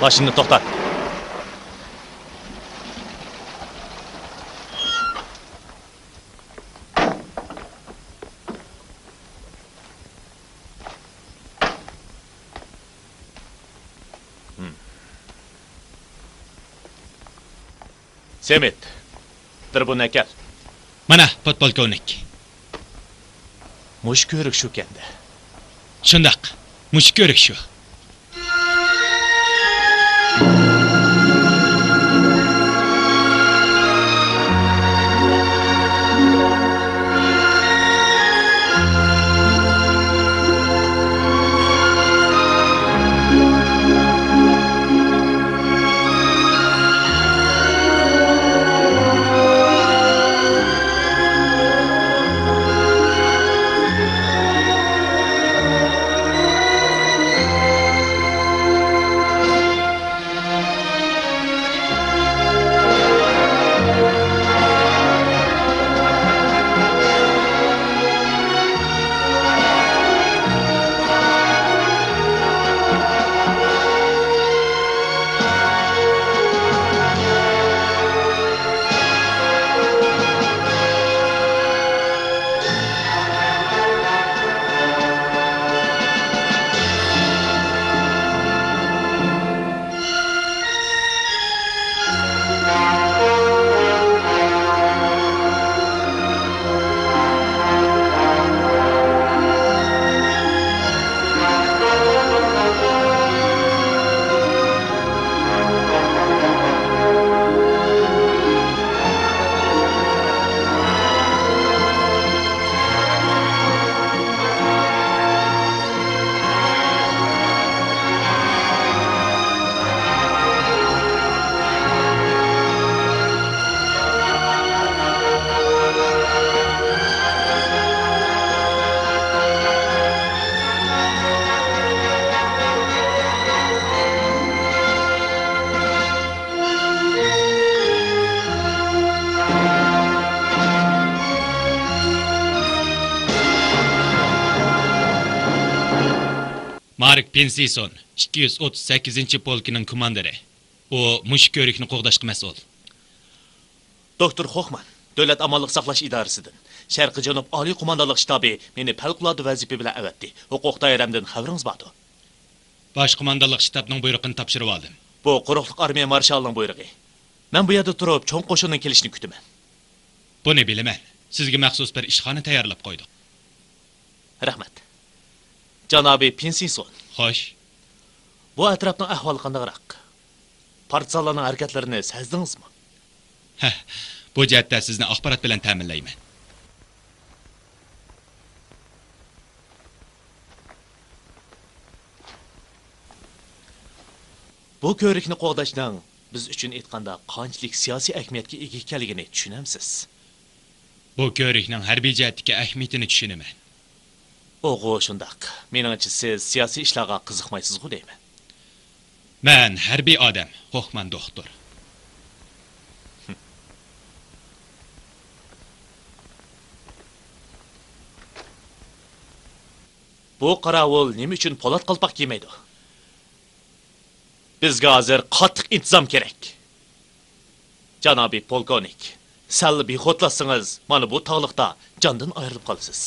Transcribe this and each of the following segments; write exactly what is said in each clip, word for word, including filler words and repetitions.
ماشىنىنى توختات. سېمىت، بىر بۇنى ئەكەل. مانا، پودپولكوۋنىك. مۇشۇ كۆۋرۈك شۇكەندە. شۇنداق، مۇشۇ كۆۋرۈك شۇ. مارك پىنسىسون، ئىككى يۈز ئوتتۇز سەككىزىنچى پولكىنىڭ كوماندىرى. ئۇ مۇشۇ كۆۋرۈكنى قوغداشقا مەسئۇل. دوكتور خوخمان، دۆلەت ئامانلىق ساقلاش ئىدارىسىدىن، شەرقىي جەنۇب ئالىي قوماندانلىق شتابى مېنى پەۋقۇلئاددە ۋەزىپە بىلەن ئەۋەتتى. ھوقۇق دائىرەمدىن خەۋىرىڭىز باردۇ؟ باش قوماندانلىق شتابنىڭ بۇيرۇقىنى تاپشۇرۇۋالدىم. بۇ قۇرۇقلۇق ئارمىيە مارشالىنىڭ بۇيرۇقى. مەن بۇ يەردە تۇرۇپ چوڭ قوشۇننىڭ كېلىشىنى كۈتىمەن. بۇنى بىلىمەن. سىزگە مەخسۇس بىر ئىشخانا تەييارلاپ قويدۇق. رەھمەت. جانابىي پىنسىسون. خوش. بۇ ئەتراپنىڭ ئەھۋالى قانداقراق؟ پارتىزانلارنىڭ ھەرىكەتلىرىنى سەزدىڭىزمۇ؟ ھە، بۇ جەھەتتە سىزنى ئاخبارات بىلەن تەمىنلەيمەن. بۇ كۆۋرۈكنى قوغداشنىڭ بىز ئۈچۈن ئېيتقاندا قانچىلىك سىياسىي ئەھمىيەتكە ئىگە ئىكەنلىكىنى چۈشىنەمسىز؟ بۇ كۆۋرۈكنىڭ ھەربىي جەھەتتىكى ئەھمىيىتىنى چۈشىنىمەن. ئوغۇ، شۇنداق. مېنىڭچە، سىز سىياسىي ئىشلارغا قىزىقمايسىزغۇ دەيمەن. مەن ھەربىي ئادەم، خوخمان دوختۇر. بۇ قاراۋۇل نېمە ئۈچۈن پولات قالپاق كىيمەيدۇ؟ بىزگە ھازىر قاتتىق ئىنتىزام كېرەك. جانابىي پولكوۋنىك، سەل بىخۇدلاشسىڭىز، مانا بۇ تاغلىقتا جاندىن ئايرىلىپ قالىسىز.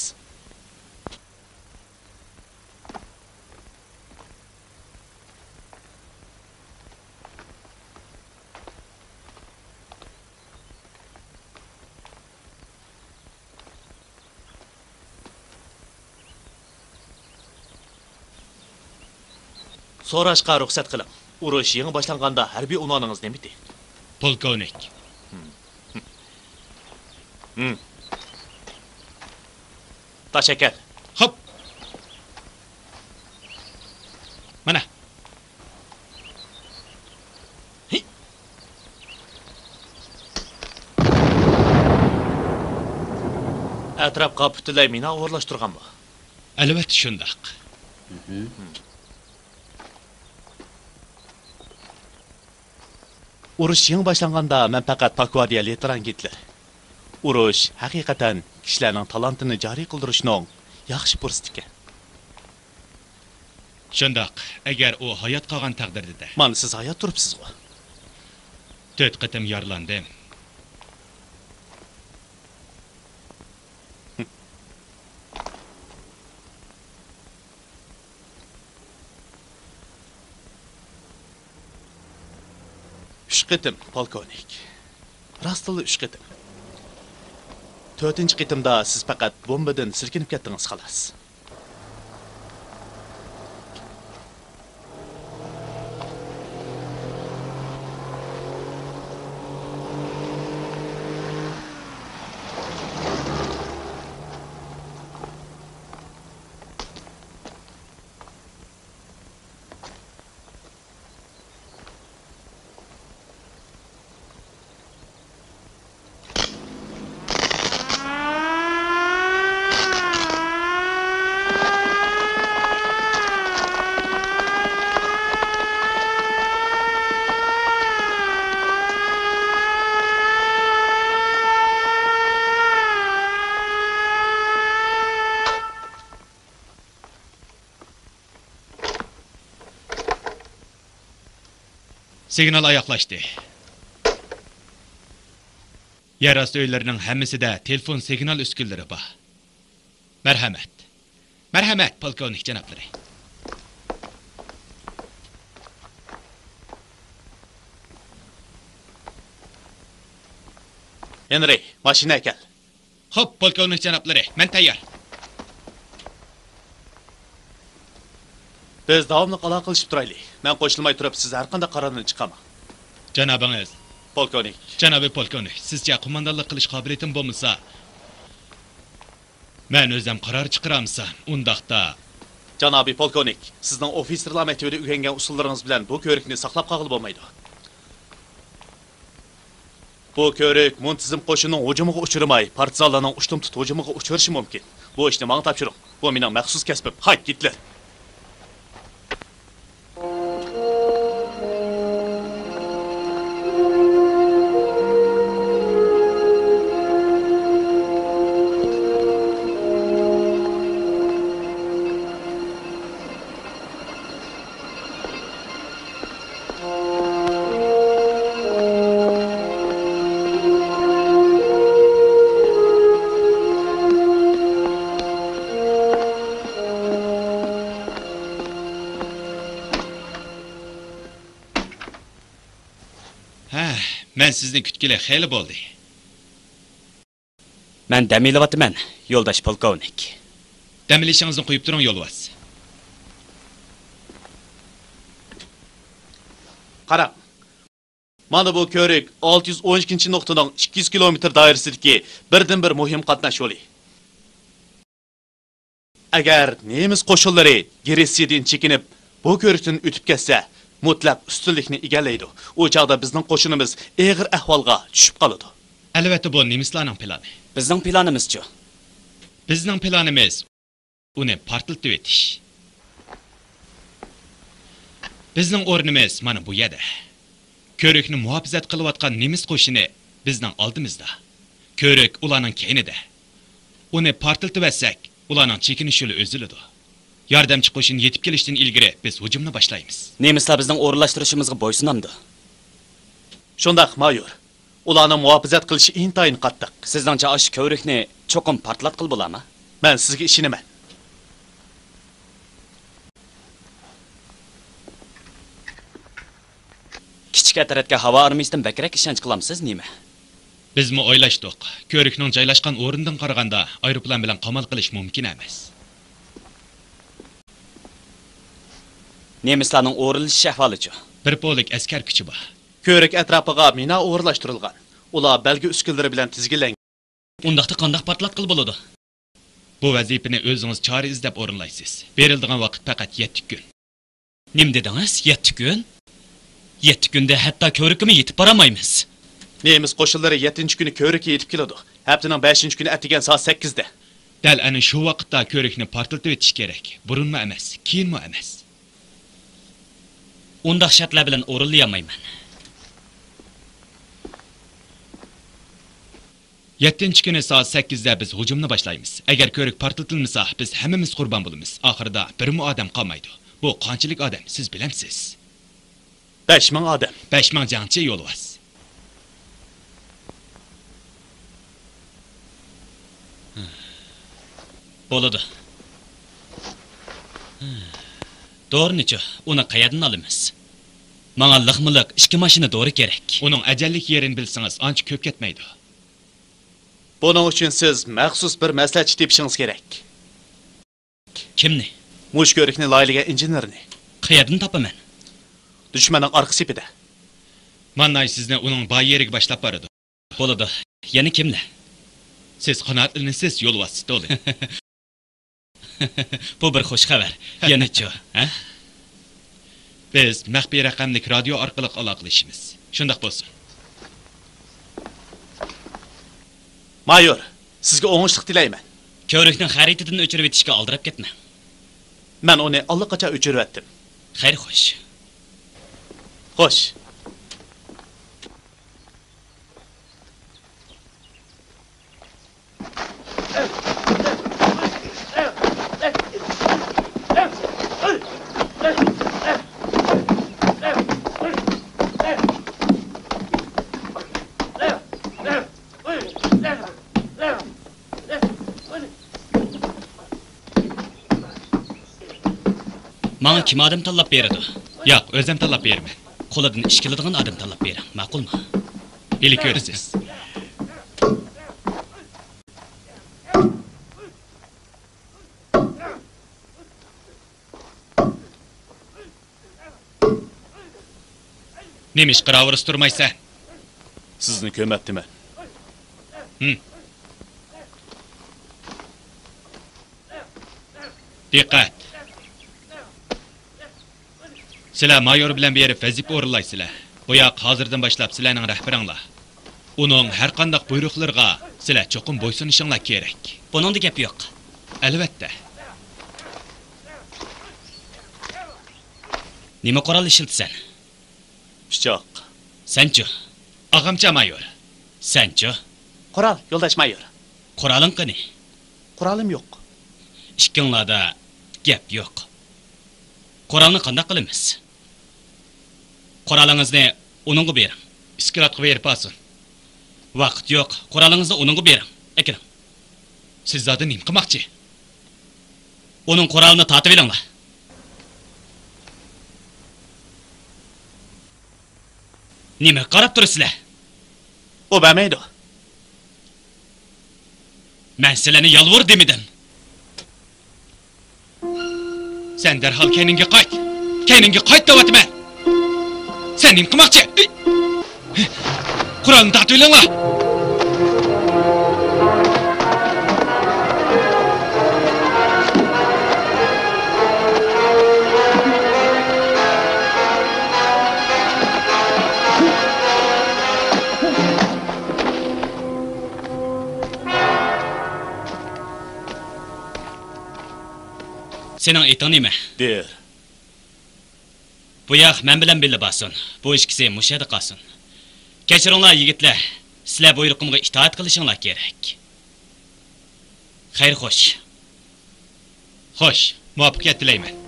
سوراشقا رۇخسەت قىلىڭ. ئۇرۇش يېڭى باشلانغاندا ھەربىي ئۇنۋانىڭىز نېمىدى؟ پولكوۋنىك. ھىم. تاش ئەكەل. خوپ. مانا. ھى. ئەتراپقا پۈتۈنلەي مىنا ئورۇنلاشتۇرغانمۇ؟ ئەلۋەتتە شۇنداق. ئۇرۇش يېڭى باشلانغاندا مەن پەقەت پاكۋادىيە لېيتېنان گىتلېر. ئۇرۇش ھەقىقەتەن كىشىلەرنىڭ تالانتىنى جارى قىلدۇرۇشنىڭ ياخشى پۇرسىتى ئىكەن. شۇنداق، ئەگەر ئۇ ھايات قالغان تەقدىردە-دە. مانا سىز ھايات تۇرۇپسىزغۇ. تۆت قېتىم يارىلاندىم. ئۈچ قېتىم، پولكوۋنىك. راستتىنلا ئۈچ قېتىم. تۆتىنچى قېتىمدا سىز پەقەت بومبىدىن سىلكىنىپ كەتتىڭىز، خالاس. سىگنال ئاياغلاشتى. يەر ئاستى ئۆيلىرىنىڭ ھەممىسىدە تېلېفون سىگنال ئۈسكۈنىلىرى بار. مەرھەمەت. مەرھەمەت، پولكوۋنىك جانابلىرى. ھېنرى، ماشىنا ئەكەل. خوپ، پولكوۋنىك جانابلىرى، مەن تەييار. بىز داۋاملىق ئالاقىلىشىپ تۇرايلى. مەن قوشۇلماي تۇرۇپ، سىز ھەرقانداق قارارنى چىقارماڭ. جانابىڭىز. پولكوۋنىك. جانابىي پولكوۋنىك، سىزچە قوماندانلىق قىلىش قابىلىيىتىم بولمىسا، مەن ئۆزۈم قارار چىقىرالمىسام، ئۇنداقتا. جانابىي پولكوۋنىك، سىزنىڭ ئوفىتسېرلار مەكتىۋىدە ئۆگەنگەن ئۇسۇللىرىڭىز بىلەن بۇ كۆۋرۈكنى ساقلاپ قالغىلى بولمايدۇ. بۇ كۆۋرۈك مۇنتىزىم قوشۇننىڭ ھۇجۇمىغا ئۇچرىماي، پارتىزانلارنىڭ ئۇشتۇمتۇت ھۇجۇمىغا ئۇچرىشى مۇمكىن. بۇ ئىشنى ماڭا تاپشۇرۇڭ. بۇ مېنىڭ مەخسۇس كەسپىم. ھاي، گىتلېر! ھە، مەن سىزنى كۈتكىلى خېلى بولدى. مەن دەم ئېلىۋاتىمەن، يولداش پولكوۋنىك. دەم ئېلىشىڭىزنى قويۇپ تۇرۇڭ، يولۋاس. قاراڭ، مانا بۇ كۆۋرۈك ئالتە يۈز ئون ئىككىنچى نۇقتىنىڭ ئىككى يۈز كىلومېتىر دائىرىسىدىكى بىردىنبىر مۇھىم قاتناش يولى. ئەگەر نېمىس قوشۇنلىرى گرېتسىيەدىن چېكىنىپ، بۇ كۆۋرۈكتىن ئۆتۈپ كەتسە، مۇتلەق ئۈستۈنلۈكنى ئىگىلەيدۇ. ئۇ چاغدا بىزنىڭ قوشۇنىمىز ئېغىر ئەھۋالغا چۈشۈپ قالىدۇ. ئەلۋەتتە، بۇ نېمىسلارنىڭ پىلانى. بىزنىڭ پىلانىمىزچۇ؟ بىزنىڭ پىلانىمىز ئۇنى پارتلىتىۋېتىش. بىزنىڭ ئورنىمىز مانا بۇ يەردە. كۆۋرۈكنى مۇھاپىزەت قىلىۋاتقان نېمىس قوشۇنى بىزنىڭ ئالدىمىزدا. كۆۋرۈك ئۇلارنىڭ كەينىدە. ئۇنى پارتلىتىۋەتسەك، ئۇلارنىڭ چېكىنىش يولى ئۈزۈلىدۇ. ياردەمچى قوشۇن يېتىپ كېلىشتىن ئىلگىرى بىز ھۇجۇمنى باشلايمىز. نېمىسلار بىزنىڭ ئورۇنلاشتۇرۇشىمىزغا بويسۇنامدۇ؟ شۇنداق، مايور. ئۇلارنىڭ مۇھاپىزەت قىلىشى ئىنتايىن قاتتىق. سىزنىڭچە ئاشۇ كۆۋرۈكنى چوقۇم پارتلاتقىلى بولارمۇ؟ مەن سىزگە ئىشىنىمەن. كىچىك ئەترەتكە ھاۋا ئارمىيىسىدىن بەكرەك ئىشەنچ قىلامسىز نېمە؟ بىزمۇ ئويلاشتۇق. كۆۋرۈكنىڭ جايلاشقان ئورنىدىن قارىغاندا، ئايروپىلان بىلەن قامال قىلىش مۇمكىن ئەمەس. نېمىسلارنىڭ ئورۇنلىشىش ئەھۋالىچۇ؟ بىر پولك ئەسكەر كۈچى بار. كۆۋرۈك ئەتراپىغا مىنا ئورۇنلاشتۇرۇلغان. ئۇلار بەلگە ئۈسكۈنىلىرى بىلەن تىزگىنلەنگەن. ئۇنداقتا قانداق پارتلاتقىلى بولىدۇ؟ بۇ ۋەزىپىنى ئۆزىڭىز چارە ئىزدەپ ئورۇنلايسىز. بېرىلىدىغان ۋاقىت پەقەت يەتتە كۈن. نېمە دېدىڭىز؟ يەتتە كۈن؟ يەتتە كۈندە ھەتتا كۆۋرۈككىمۇ يېتىپ بارالمايمىز. نېمىس قوشۇنلىرى يەتتىنچى كۈنى كۆۋرۈككە يېتىپ كېلىدۇ. ھەپتىنىڭ بەشىنچى كۈنى ئەتىگەن سائەت سەككىزدە. دەل ئەنە شۇ ۋاقىتتا كۆۋرۈكنى پارتلىتىۋېتىش كېرەك. بۇرۇنمۇ ئەمەس، كېيىنمۇ ئەمەس. ئۇنداق شەرتلەر بىلەن ئورۇنلىيالمايمەن. يەتتىنچى كۈنى سائەت سەككىزدە بىز ھۇجۇمنى باشلايمىز. ئەگەر كۆۋرۈك پارتلىتىلمىسا، بىز ھەممىمىز قۇربان بولىمىز. ئاخىرىدا بىرمۇ ئادەم قالمايدۇ. بۇ قانچىلىك ئادەم، سىز بىلەمسىز؟ بەش مىڭ ئادەم. بەش مىڭ جەڭچى يولۋاس. بولىدۇ. دورىنىچۇ، ئۇنى قەيەردىن ئالىمىز؟ ماڭا لىقمۇ لىق ئىككى ماشىنا دورا كېرەك. ئۇنىڭ ئەجەللىك يېرىنى بىلسىڭىز، ئانچە كۆپ كەتمەيدۇ. بۇنىڭ ئۈچۈن سىز مەخسۇس بىر مەسلىھەتچى تېپىشىڭىز كېرەك. كىمنى؟ مۇشۇ كۆۋرۈكنى لايىھەلىگەن ئىنژېنېرنى. قەيەردىن تاپىمەن؟ دۈشمەننىڭ ئارقا سېپىدە. مانناي سىزنى ئۇنىڭ بار يېرىگە باشلاپ بارىدۇ. بولىدۇ. يەنە كىملەر؟ سىز قانائەتلىنىسىز، يولۋاس ستولىن. بۇ بىر خۇش خەۋەر. يەنىچۇ، ھە؟ بىز مەخپىي رەقەملىك رادىيو ئارقىلىق ئالاقىلىشىمىز. شۇنداق بولسۇن. مايور، سىزگە ئوڭۇشلۇق تىلەيمەن. كۆۋرۈكنىڭ خەرىتىدىن ئۆچۈرۈۋېتىشكە ئالدىراپ كەتمەڭ. مەن ئۇنى ئاللىقاچان ئۆچۈرۈۋەتتىم. خەير، خوش. خوش. ماڭا كىم ئادەم تاللاپ بېرىدۇ؟ ياق، ئۆزۈم تاللاپ بېرىمەن. قولىدىن ئىش كېلىدىغان ئادەم تاللاپ بېرىڭ، ماقۇلمۇ؟ ھېلى كۆرىسىز. نېمىشقا راۋۇرۇس تۇرمايسەن؟ سىزنى كۆمەپتىمەن. ھىم. دىققەت! سىلەر مايور بىلەن بېرىپ ۋەزىپە ئورۇنلايسىلەر. بۇ ياق ھازىردىن باشلاپ سىلەرنىڭ رەھبىرىڭلار. ئۇنىڭ ھەرقانداق بۇيرۇقلىرىغا سىلەر چوقۇم بويسۇنۇشۇڭلار كېرەك. بۇنىڭدا گەپ يوق. ئەلۋەتتە. نېمە قورال ئىشلىتىسەن؟ پىچاق. سەنچۇ؟ ئاغامچە مايور. سەنچۇ؟ قورال، يولداش مايور. قورالىڭ قېنى؟ قورالىم يوق. ئىككىڭلاردا گەپ يوق. قورالنى قانداق قىلىمىز؟ قورالىڭىزنى ئۇنىڭغا بېرىڭ. ئىسكىلاتقا بېرىپ ئالسۇن. ۋاقىت يوق. قورالىڭىزنى ئۇنىڭغا بېرىڭ. ئەكېلىڭ. سىز زادى نېمە قىلماقچى؟ ئۇنىڭ قورالىنى تارتىۋېلىڭلار. نېمىگە قاراپ تۇرىسىلەر؟ ئۇ بەرمەيدۇ. مەن سىلەرنى يالۋۇر دېمىدىم. سەن دەرھال كەينىڭگە قايت! كەينىڭگە قايت دەۋاتىمەن! سەن نېمە قىلماقچى؟ قورالنى تارتىۋېلىڭلار! سېنىڭ ئېتىڭ نېمە؟ دېر. بۇ ياق مەن بىلەن بىللە بارسۇن. بۇ ئىككىسى مۇشۇ يەردە قالسۇن. كەچۈرۈڭلار، يىگىتلەر. سىلەر بۇيرۇقۇمغا ئىتائەت قىلىشىڭلار كېرەك. خەير خوش. خوش، مۇۋەپپەقىيەت تىلەيمەن.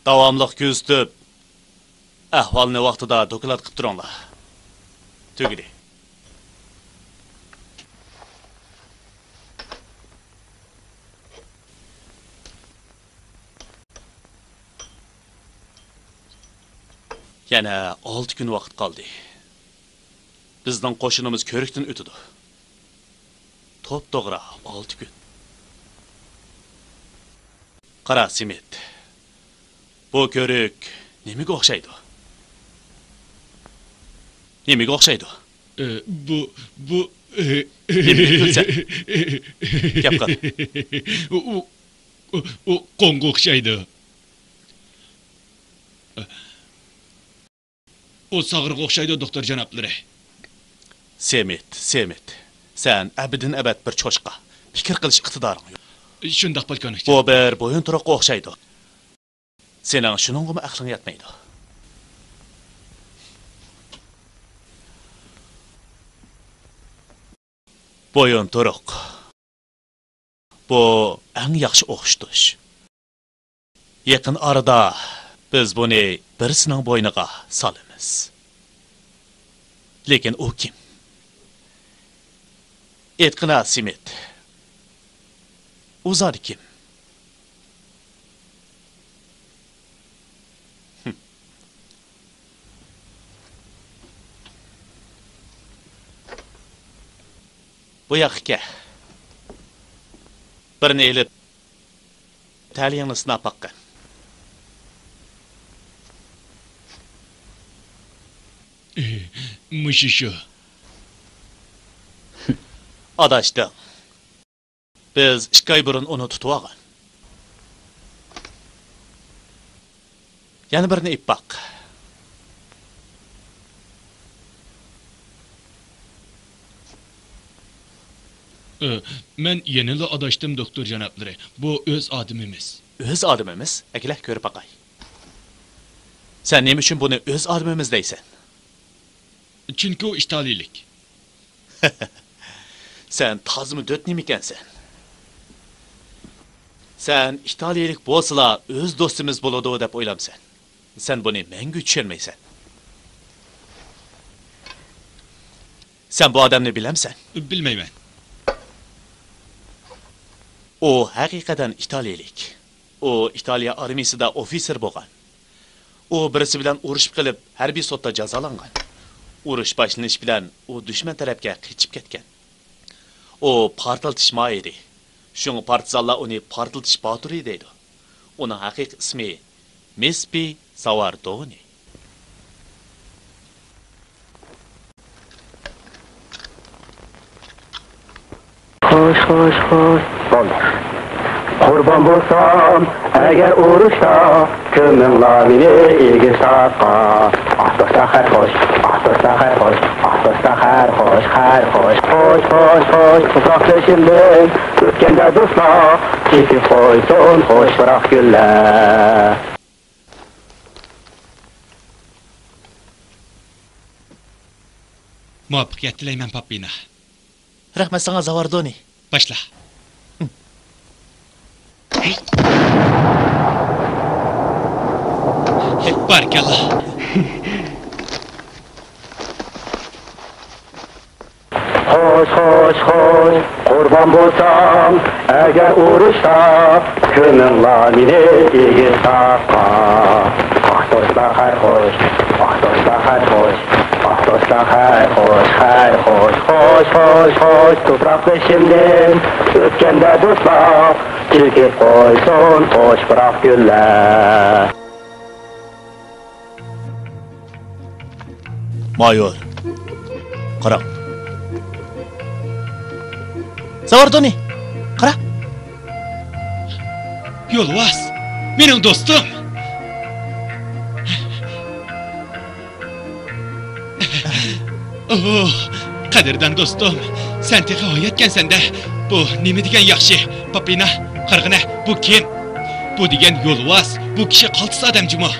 داۋاملىق كۆزىتىپ، ئەھۋالنى ۋاقتىدا دوكلات قىلىپ تۇرۇڭلار. تۈگىدى. يەنە ئالتە كۈن ۋاقىت قالدى. بىزنىڭ قوشۇنىمىز كۆۋرۈكتىن ئۆتىدۇ. توپتوغرا ئالتە كۈن. قارا، سىمىت. بۇ كۆۋرۈك نېمىگە ئوخشايدۇ؟ نېمىگە ئوخشايدۇ؟ ئى، بۇ، بۇ، ئى، نېمىگە كۈلىسەن؟ گەپ قىل. ئۇ، ئۇ، ئۇ، ئۇ قوڭغا ئوخشايدۇ. ئۇ ساغرىغا ئوخشايدۇ، دوختۇر جانابلىرى. سېمىت، سېمىت، سەن ئەبەدىن ئەبەد بىر چوشقا. پىكىر قىلىش ئىقتىدارىڭ يوق. شۇنداق، پولكوۋنىكچى. بۇ بىر بويۇنتۇرۇققا ئوخشايدۇ. سېنىڭ شۇنىڭغىمۇ ئەقلىڭ يەتمەيدۇ. بويۇنتۇرۇق. بۇ ئەڭ ياخشى ئوخشىتىش. يېقىن ئارىدا بىز بۇنى بىرسىنىڭ بوينىغا سالىمىز. لېكىن ئۇ كىم؟ ئېيتقىنا، سېمىت. ئۇ زادى كىم؟ بۇ ياققا كەل. بىرنى ئېلىپ، تەلىيىڭنى سىناپ باققىن. مۇشۇ شۇ. ئاداشتىڭ. بىز ئىككى ئاي بۇرۇن ئۇنى تۇتۇۋالغان. يەنە بىرنى ئېلىپ باق. ئى، مەن يەنىلا ئاداشتىم، دوكتور جانابلىرى. بۇ ئۆز ئادىمىمىز. ئۆز ئادىمىمىز؟ ئەكېلە، كۆرۈپ باقاي. سەن نېمە ئۈچۈن بۇنى ئۆز ئادىمىمىز دەيسەن؟ چۈنكى ئۇ ئىتالىيىلىك. سەن تازىمۇ دۆت نېمىكەنسەن؟ سەن ئىتالىيىلىك بولسىلا ئۆز دوستىمىز بولىدۇ دەپ ئويلامسەن؟ سەن بۇنى مەڭگۈ چۈشەنمەيسەن. سەن بۇ ئادەمنى بىلەمسەن؟ بىلمەيمەن. ئۇ ھەقىقەتەن ئىتالىيىلىك. ئۇ ئىتالىيە ئارمىيىسىدا ئوفىتسېر بولغان. ئۇ بىرسى بىلەن ئۇرۇشۇپ قېلىپ، ھەربىي سوتتا جازالانغان. ئۇرۇش باشلىنىش بىلەن ئۇ دۈشمەن تەرەپكە قېچىپ كەتكەن. ئۇ پارتلىتىش ماھىرى. شۇڭا پارتىزانلار ئۇنى پارتلىتىش باتۇرى دەيدۇ. ئۇنىڭ ھەقىقىي ئىسمى مىسپى ساۋاردونى. خوش، خوش، خوش. بولدى. قۇربان بولسام ئەگەر ئۇرۇشتا، كۆمۈڭلار مېنى ئېگىز تاغقا. ئاھ، دوستلار، خەير خوش، ئاھ، دوستلار، خەير خوش، ئاھ، دوستلار، خەير خوش، خەير خوش. خوش، خوش، خوش، تۇپراق بېشىمدىن ئۆتكەندە دوستلار، چېكىپ قويسۇن خوش پۇراق گۈللەر. مۇۋەپپەقىيەت تىلەيمەن، پاپىنا. رەھمەت ساڭا، زاۋاردونى. باشلا. بارىكاللا. خوش، خوش، خوش، قۇربان بولسام ئەگەر ئۇرۇشتا، كۆمۈڭلار مېنى ئېگىز تاغقا. ئاھ، دوستلار، خەير خوش، ئاھ، دوستلار، خەير خوش، ئاھ، دوستلار، خەير خوش، خەير خوش. خوش، خوش، خوش، تۇپراق بېشىمدىن ئۆتكەندە دوستلار، چېكىپ قويسۇن خوش پۇراق گۈللەر. مايور، قاراڭ. زاۋاردونى، قارا. يولۋاس، مېنىڭ دوستۇم. ئوھ، قەدىردان دوستۇم، سەن تېخى ھاياتكەنسەن-دە. بۇ نېمە دېگەن ياخشى. پاپىنا، قارىغىنە، بۇ كىم؟ بۇ دېگەن يولۋاس، بۇ كىشى قالتىس ئادەم جۇمۇ.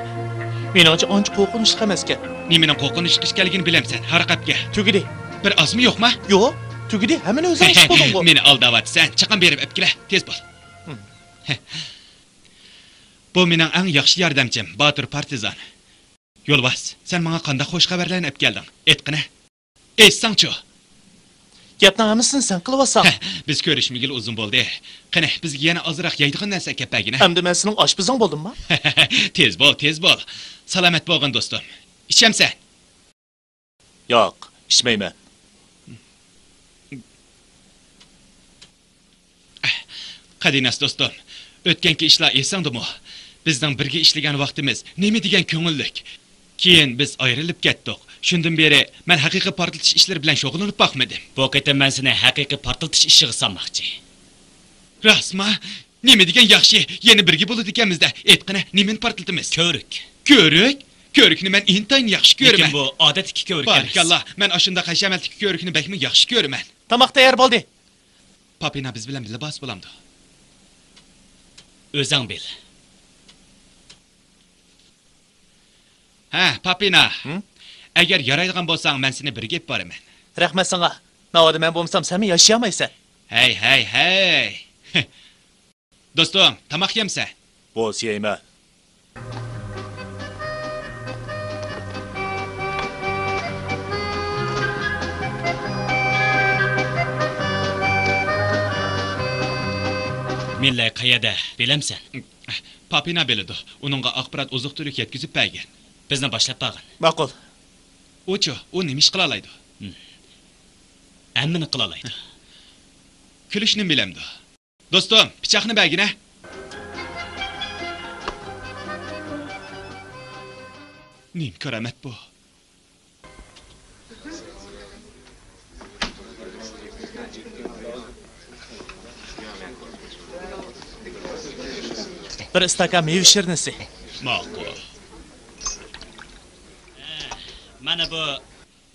مېنىڭچە ئانچە قورقۇنچلۇق ئەمەسكەن. نېمىنىڭ قورقۇنچلۇق ئىكەنلىكىنى بىلەمسەن، ھارقاپ كەل. تۈگىدى. بىر ئازمۇ يوقما؟ يوق، تۈگىدى، ھەممىنى ئۆزۈڭ ئېيتىپ بولدۇڭغۇ. مېنى ئالداۋاتىسەن، چاقان بېرىپ ئەپكىلە، تېز بول. ھىم. بۇ مېنىڭ ئەڭ ياخشى ياردەمچىم، باتۇر پارتىزان. يولۋاس، سەن ماڭا قانداق خوش خەۋەرلەرنى ئەپ كەلدىڭ؟ ئېيتقىنە. ئېيتساڭچۇ؟ گەپنىڭ ھەممىسىنى سەن قىلىۋاتساڭ. ھە، بىز كۆرۈشمىگىلى ئۇزۇن بولدى. قېنى، بىزگە يەنە ئازراق يەيدىغان نەرسە ئەكەپ بەرگىنە. ئەمدى مەن سېنىڭ ئاشپىزىڭ بولدۇمما؟ تېز بول، تېز بول. سالامەت بولغىن، دوستۇم. ئىچەمسەن؟ ياق، ئىچمەيمەن. قەدىناس دوستۇم، ئۆتكەنكى ئىشلار ئېسىڭدىمۇ؟ بىزنىڭ بىرگە ئىشلىگەن ۋاقتىمىز نېمە دېگەن كۆڭۈللۈك. كېيىن بىز ئايرىلىپ كەتتۇق. شۇندىن بېرى مەن ھەقىقىي پارتلىتىش ئىشلىرى بىلەن شۇغۇللىنىپ باقمىدىم. بۇ قېتىم مەن سېنى ھەقىقىي پارتلىتىش ئىشىغا سالماقچى. راستما؟ نېمە دېگەن ياخشى، يەنە بىرگە بولىدىكەنمىز-دە. ئېيتقىنە، نېمىنى پارتلىتىمىز؟ كۆۋرۈك. كۆۋرۈك؟ كۆۋرۈكنى مەن ئىنتايىن ياخشى كۆرىمەن. لېكىن بۇ ئادەتتىكى كۆۋرۈك ئەمەس. بارىكاللا، مەن ئاشۇنداق ھەشەمەتلىك كۆۋرۈكنى بەكمۇ ياخشى كۆرىمەن. تاماق تەييار بولدى. پاپىنا بىز بىلەن بىللە بارسا بولامدۇ؟ ئۆزۈڭ بىل. ھە، پاپىنا. ھىم؟ ئەگەر يارايدىغان بولساڭ، مەن سېنى بىرگە ئېلىپ بارىمەن. رەھمەت ساڭا. ناۋادا مەن بولمىسام، سەنمۇ ياشىيالمايسەن. ھەي، ھەي، ھەي! دوستۇم، تاماق يەمسەن؟ بولسا يەيمەن. مىللەي قەيەردە، بىلەمسەن؟ پاپىنا بىلىدۇ. ئۇنىڭغا ئاخبارات ئوزۇق-تۈلۈك يەتكۈزۈپ بەرگەن. بىزنى باشلاپ بارغان. ماقۇل. ئۇچۇ، ئۇ نېمە ئىش قىلالايدۇ؟ ھىم. ھەممىنى قىلالايدۇ. كۈلۈشنىمۇ بىلەمدۇ؟ دوستۇم، پىچاقنى بەرگىنە. نېمە كارامەت بۇ؟ بىر ئىستاكان مېۋە شىرنىسى. ماقۇل. مانا بۇ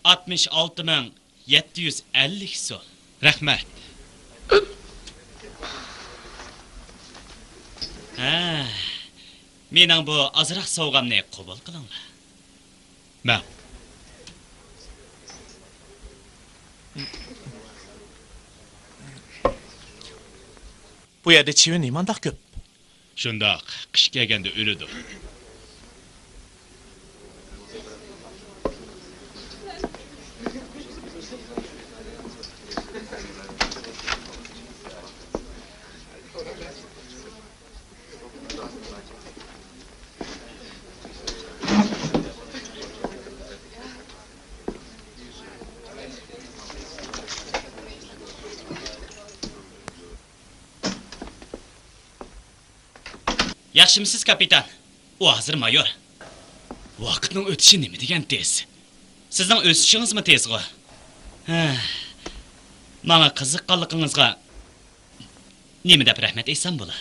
ئاتمىش ئالتە مىڭ يەتتە يۈز ئەللىك سول. رەھمەت. ھە، مېنىڭ بۇ ئازراق سوۋغامنى قوبۇل قىلىڭلار. مەن. بۇ يەردە چىۋىن نېمانداق كۆپ؟ شۇنداق، قىش كەلگەندە ئۆلىدۇ. ياخشىمۇسىز، كاپىتان؟ ئۇ ھازىر مايور. ۋاقىتنىڭ ئۆتۈشى نېمە دېگەن تېز. سىزنىڭ ئۆسۈشىڭىزمۇ تېزغۇ. ھە، ماڭا قىزىققانلىقىڭىزغا نېمە دەپ رەھمەت ئېيتسام بولا؟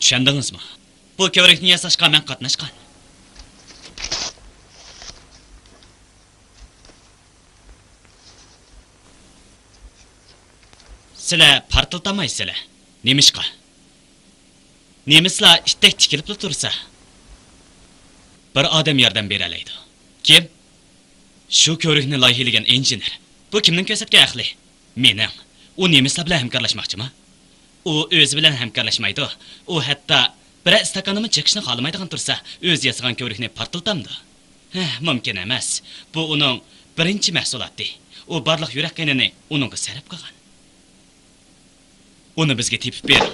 چۈشەندىڭىزمۇ؟ بۇ كۆۋرۈكنى ياساشقا مەن قاتناشقان. سىلەر پارتلىتالمايسىلەر. نېمىشقا؟ نېمىسلار ئىتتەك تىكىلىپلا تۇرسا، بىر ئادەم ياردەم بېرەلەيدۇ. كىم؟ شۇ كۆۋرۈكنى لايىھىلىگەن ئىنژېنېر. بۇ كىمنىڭ كۆرسەتكەن ئەقلى؟ مېنىڭ. ئۇ نېمىسلار بىلەن ھەمكارلاشماقچىما؟ ئۇ ئۆزى بىلەن ھەمكارلاشمايدۇ. ئۇ ھەتتا بىرەر ئىستاكاننىمۇ چېقىشنى خالىمايدىغان تۇرسا، ئۆزى ياسىغان كۆۋرۈكنى پارتلىتامدۇ؟ ھە، مۇمكىن ئەمەس. بۇ ئۇنىڭ بىرىنچى مەھسۇلاتى. ئۇ بارلىق يۈرەك قېنىنى ئۇنىڭغا سەرپ قىلغان. ئۇنى بىزگە تېپىپ بېرىڭ.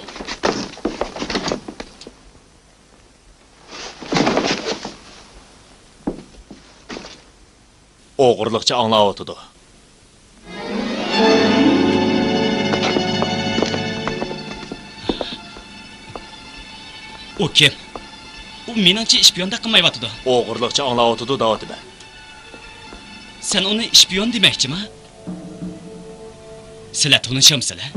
ئوغرىلىقچە ئاڭلاۋاتىدۇ. ئۇ كىم؟ ئۇ مېنىڭچە ئىشپىيوندەك قىلمايۋاتىدۇ. ئوغرىلىقچە ئاڭلاۋاتىدۇ دەۋاتىمەن. سەن ئۇنى ئىشپىيون دېمەكچىما؟ سىلەر تونۇشامسىلەر؟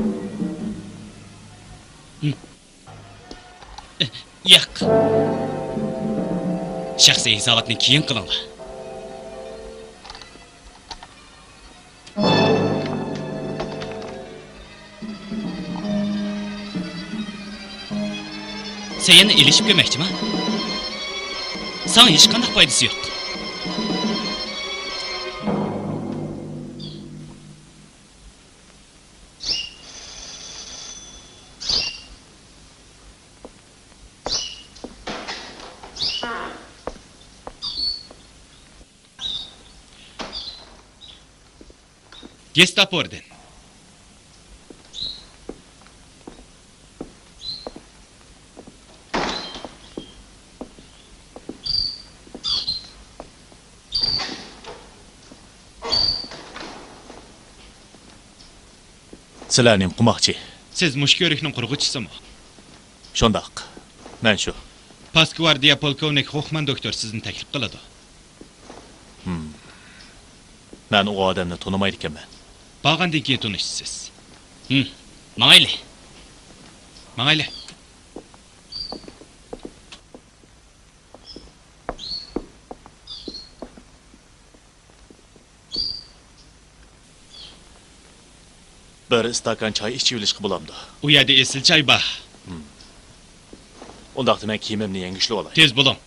ھىم. ياق. شەخسىي ھېساباتنى كېيىن قىلىڭلار. سەن يەنە ئېلىشىپ كۆرمەكچىما؟ ساڭا ھېچقانداق پايدىسى يوق. گېستاپودىن. سىلەر نېمە قىلماقچى؟ سىز مۇشۇ كۆۋرۈكنىڭ قۇرغۇچىسىمۇ؟ شۇنداق. مەن شۇ. پاسكۋاردىيە پولكوۋنىك خوخمان دوكتور سىزنى تەكلىپ قىلىدۇ. ھىم. مەن ئۇ ئادەمنى تونۇمايدىكەنمەن. بارغاندىن كېيىن تونۇشىسىز. ھىم. ماڭايلى. ماڭايلى. بىر ئىستاكان چاي ئىچىۋېلىشقا بولامدۇ؟ ئۇ يەردە ئېسىل چاي بار. ئۇنداقتا مەن كىيىمىمنى يەڭگۈشلىۋالاي. تېز بولۇڭ.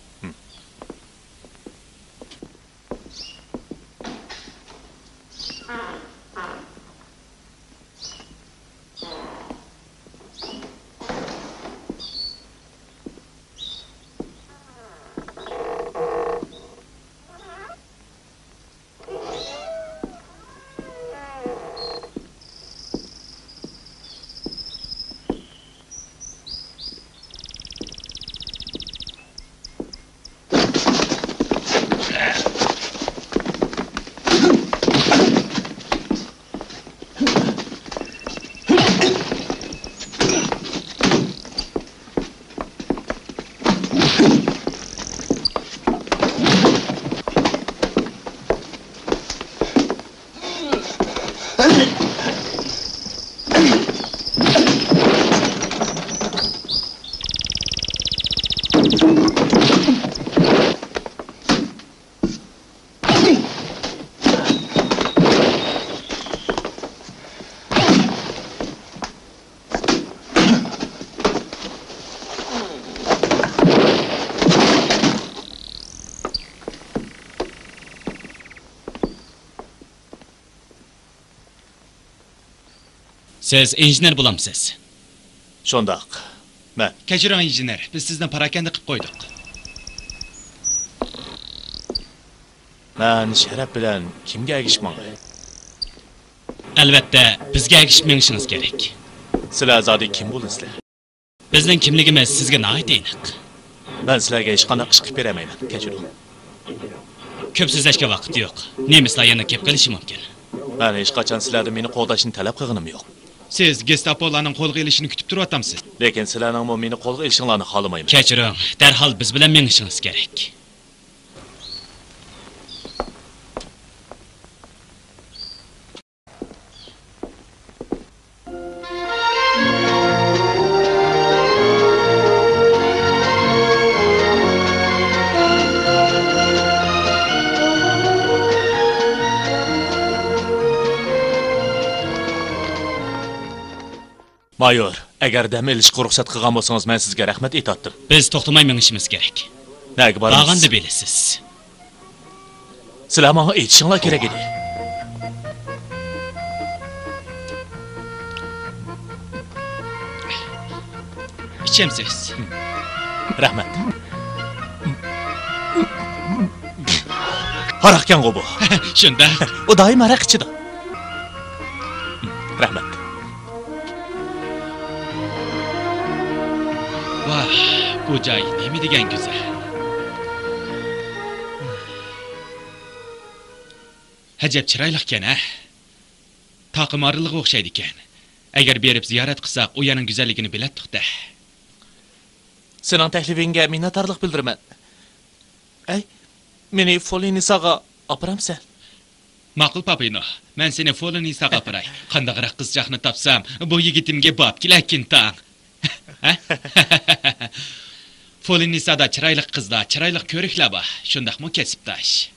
سىز ئىنژېنېر بولامسىز؟ شۇنداق. مەن. كەچۈرۈڭ، ئىنژېنېر، بىز سىزنى پاراكەندە قىلىپ قويدۇق. مەن شەرەپ بىلەن كىمگە ئەگىشىپ ماڭاي؟ ئەلۋەتتە، بىزگە ئەگىشىپ مېڭىشىڭىز كېرەك. سىلەر زادى كىم بولىسىلەر؟ بىزنىڭ كىملىكىمىز سىزگە ناھايىتى ئېنىق. مەن سىلەرگە ھېچقانداق ئىش قىلىپ بېرەلمەيمەن، كەچۈرۈڭ. كۆپ سۆزلەشكە ۋاقىت يوق. نېمىسلار يەنە كېلىپ قېلىشى مۇمكىن. مەن ھېچقاچان سىلەردىن مېنى قوغداشنى تەلەپ قىلغىنىم يوق. سىز گېستاپولارنىڭ قولغا ئېلىشىنى كۈتۈپ تۇرۇۋاتامسىز؟ لېكىن سىلەرنىڭمۇ مېنى قولغا ئېلىشىڭلارنى خالىمايمەن. كەچۈرۈڭ، دەرھال بىز بىلەن مېڭىشىڭىز كېرەك. مايور، ئەگەر دەم ئېلىشقا رۇخسەت قىلغان بولسىڭىز، مەن سىزگە رەھمەت ئېيتاتتىم. بىز توختىماي مېڭىشىمىز كېرەك. نەگە بارىمىز؟ بارغاندا بىلىسىز. سىلەر ماڭا ئېيتىشىڭلار كېرەك ئىدى. ئىچەمسىز؟ رەھمەت. ھاراقكەنغۇ بۇ. شۇنداق. ئۇ دائىم ھاراق ئىچىدۇ. رەھمەت. ۋاھ، بۇ جاي نېمە دېگەن گۈزەل. ئەجەب چىرايلىقكەن، ھە؟ تاقىم ئارىلىغا ئوخشايدىكەن. ئەگەر بېرىپ زىيارەت قىلساق، ئۇ يەرنىڭ گۈزەللىكىنى بىلەتتۇق-دە. سېنىڭ تەكلىپىڭگە مىننەتدارلىق بىلدۈرىمەن. ئەي، مېنى فولىنىساغا ئاپىرامسەن؟ ماقۇل، پاپىنو. مەن سېنى فولىنىساغا ئاپىراي. قانداقراق قىزچاقنى تاپسام، بۇ يىگىتىمگە بوپكىلە كىنتاڭ. ھە؟ فولىنسادا چىرايلىق قىزلار، چىرايلىق كۆرۈكلەر بار. شۇنداقمۇ، كەسىپداش؟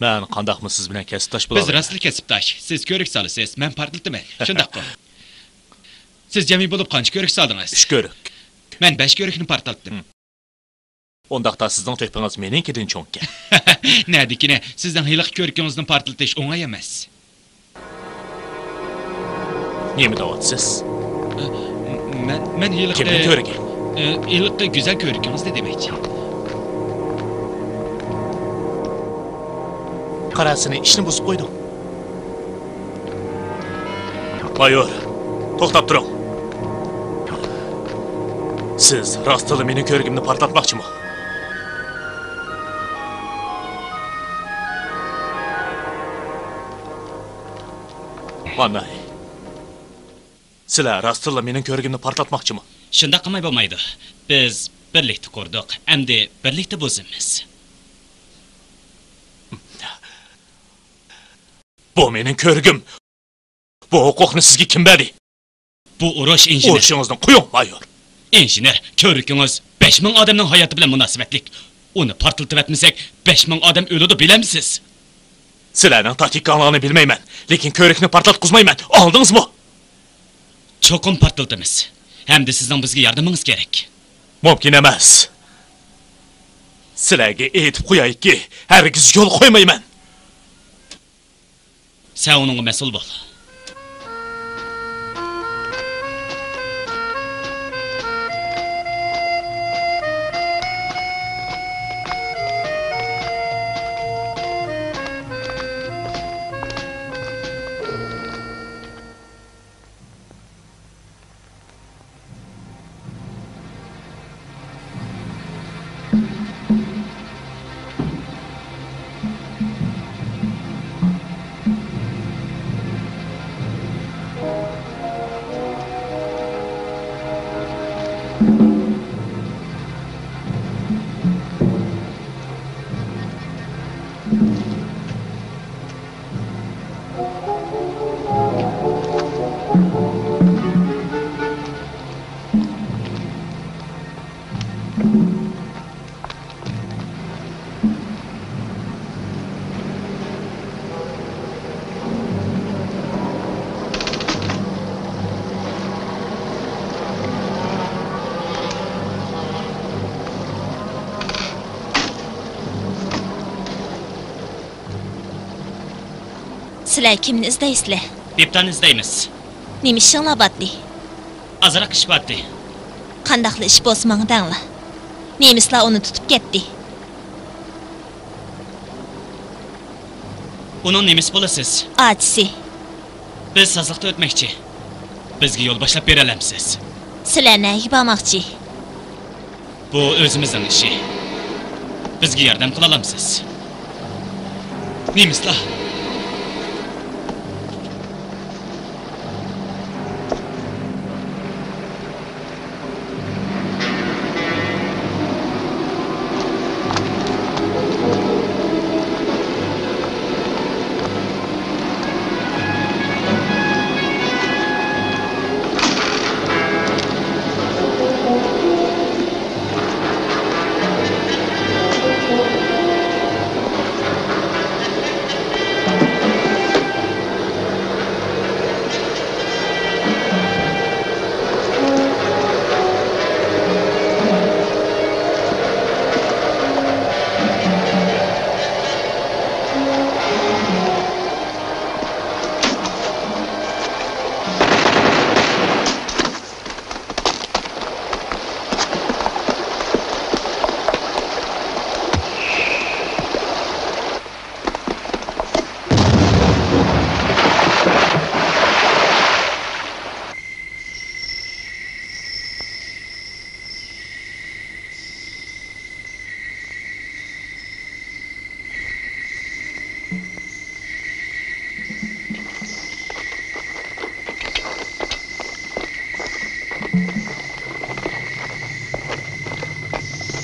مەن قانداقمۇ سىز بىلەن كەسىپداش بولالمايمەن؟ بىز راستلا كەسىپداش. سىز كۆرۈك سالىسىز، مەن پارتلىتىمەن. شۇنداققۇ؟ سىز جەمئىي بولۇپ قانچە كۆرۈك سالدىڭىز؟ ئۈچ كۆرۈك. مەن بەش كۆرۈكنى پارتلاتتىم. ئۇنداقتا سىزنىڭ تۆھپىڭىز مېنىڭكىدىن چوڭكەن. نەدىكىنە، سىزنىڭ ھېلىقى كۆركىڭىزنى پارتلىتىش ئوڭاي ئەمەس. نېمە دەۋاتىسىز؟ مەن، مەن ھېلىقى، كىمنىڭ كۆركى؟ ھېلىقى گۈزەل كۆركىڭىزنى دېمەكچى. قارا، سېنى ئىشنى بۇزۇپ قويدۇم. مايور، توختاپ تۇرۇڭ. سىز راستلا مېنىڭ كۆركۈمنى پارتلاتماقچىمۇ؟ مانا، سىلەر راستلا مېنىڭ كۆركۈمنى پارتلاتماقچىمۇ؟ شۇنداق قىلماي بولمايدۇ. بىز بىرلىكتە قۇردۇق، ئەمدى بىرلىكتە بۇزىمىز. بۇ مېنىڭ كۆرۈكۈم. بۇ ھوقۇقنى سىزگە كىم بەردى؟ بۇ ئۇرۇش ئىنژېنېر. ئۇرۇشىڭىزنى قويۇڭ، مايور. ئىنژېنېر، كۆرۈكىڭىز بەش مىڭ ئادەمنىڭ ھاياتى بىلەن مۇناسىۋەتلىك. ئۇنى پارتلىتىۋەتمىسەك، بەش مىڭ ئادەم ئۆلىدۇ، بىلەمسىز؟ سىلەرنىڭ تاكتىكاڭلارنى بىلمەيمەن، لېكىن كۆرۈكنى پارتلاتقۇزمايمەن، ئاڭلىدىڭىزمۇ؟ چوقۇم پارتلىتىمىز. ھەمدە سىزنىڭ بىزگە ياردىمىڭىز كېرەك. مۇمكىن ئەمەس. سىلەرگە ئېيتىپ قويايكى، ھەرگىز يول قويمايمەن. سەن ئۇنىڭغا مەسئۇل بول. سىلەر كىمنى ئىزدەيسىلەر؟ بىپتاننى ئىزدەيمىز. نېمە ئىشىڭلار باتتى؟ ئازراق ئىش باتتى. قانداقلا ئىش بولسا ماڭا دەڭلار. نېمىسلار ئۇنى تۇتۇپ كەتتى. ئۇنىڭ نېمىسى بولىسىز؟ ئاچىسى. بىز سازلىقتا ئۆتمەكچى. بىزگە يول باشلاپ بېرەلەمسىز؟ سىلەر نەگە بارماقچى؟ بۇ ئۆزىمىزنىڭ ئىشى. بىزگە ياردەم قىلالامسىز؟ نېمىسلار؟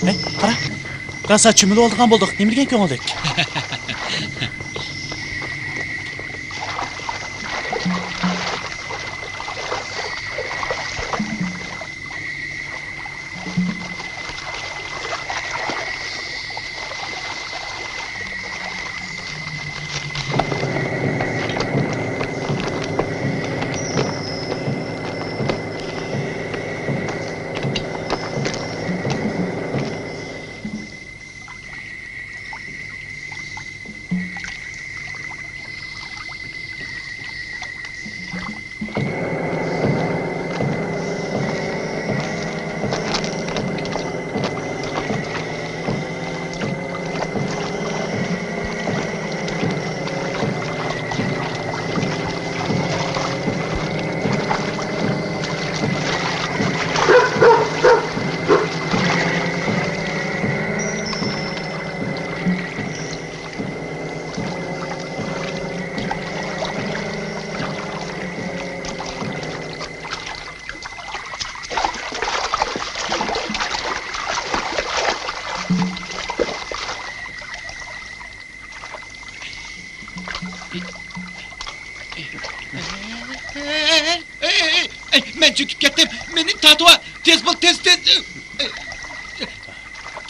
ھەي، قارا! راسا چۆمۈلۈۋالىدىغان بولدۇق. نېمە دېگەن كۆڭۈللۈك!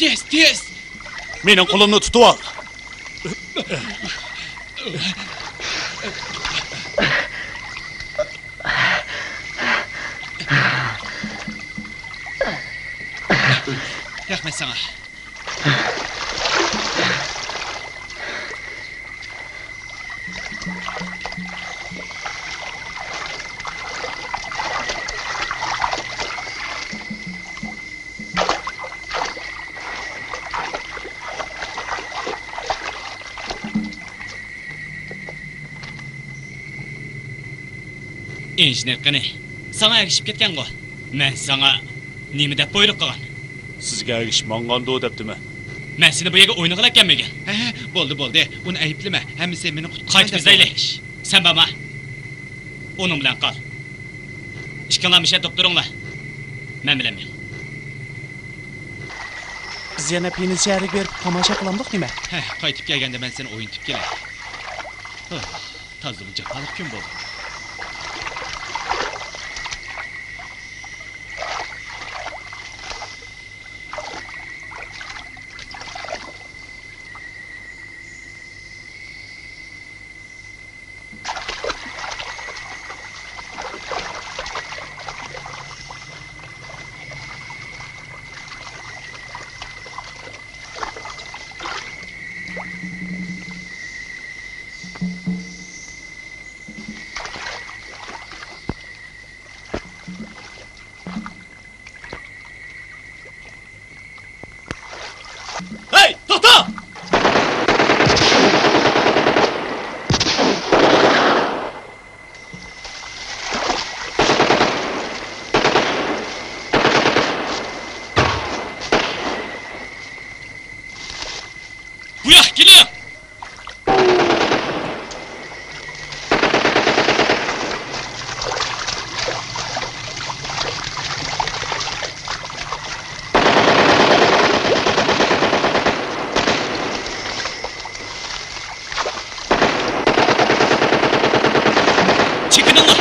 تېز، تېز! مېنىڭ قولۇمنى تۇتۇۋال. رەھمەت ساڭا. ئىنژېنېر قېنى؟ ساڭا ئەگىشىپ كەتكەنغۇ؟ مەن ساڭا نېمە دەپ بۇيرۇق قىلغان؟ سىزگە ئەگىشىپ ماڭغاندۇ دەپتىمەن. مەن سېنى بۇ يەرگە ئوينىغىلى ئەكەلمىگەن. ھە، ھە، بولدى، بولدى. ئۇنى ئەيىبلىمە. ھەممىسى مېنى قۇتقۇزغان دەپ قايتىپ ئىزدەيلى. سەن بارما. ئۇنىڭ بىلەن قال. ئىككىڭلار مۇشۇ يەردە تۇرۇپ تۇرۇڭلار. مەن بىلەن مېڭ. بىز يەنە پىنس شەھىرىگە بېرىپ تاماشا قىلامدۇق نېمە؟ ھە، قايتىپ كەلگەندە مەن سېنى ئوينىتىپ كېلەي. ھە، تازىمۇ جاپالىق كۈن بولدى. ھەي، توختا! بۇياققا كېلىڭ! چېكىنىڭلار!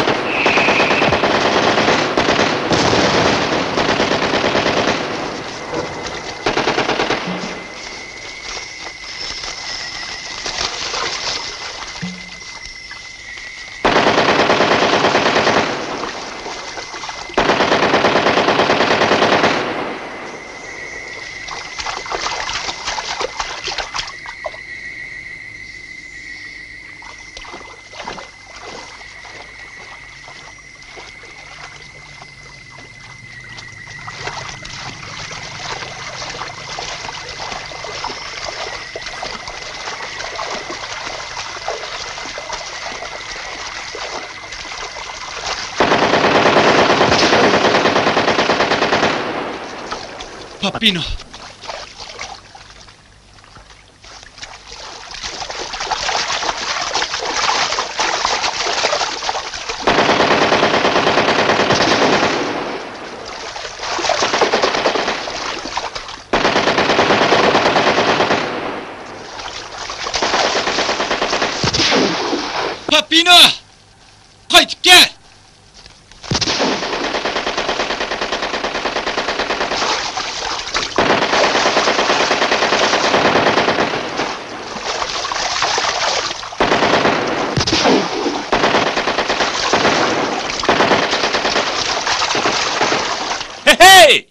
پاپىنو! پاپىنو! قايتىپ كەل! ھەي، ھەي!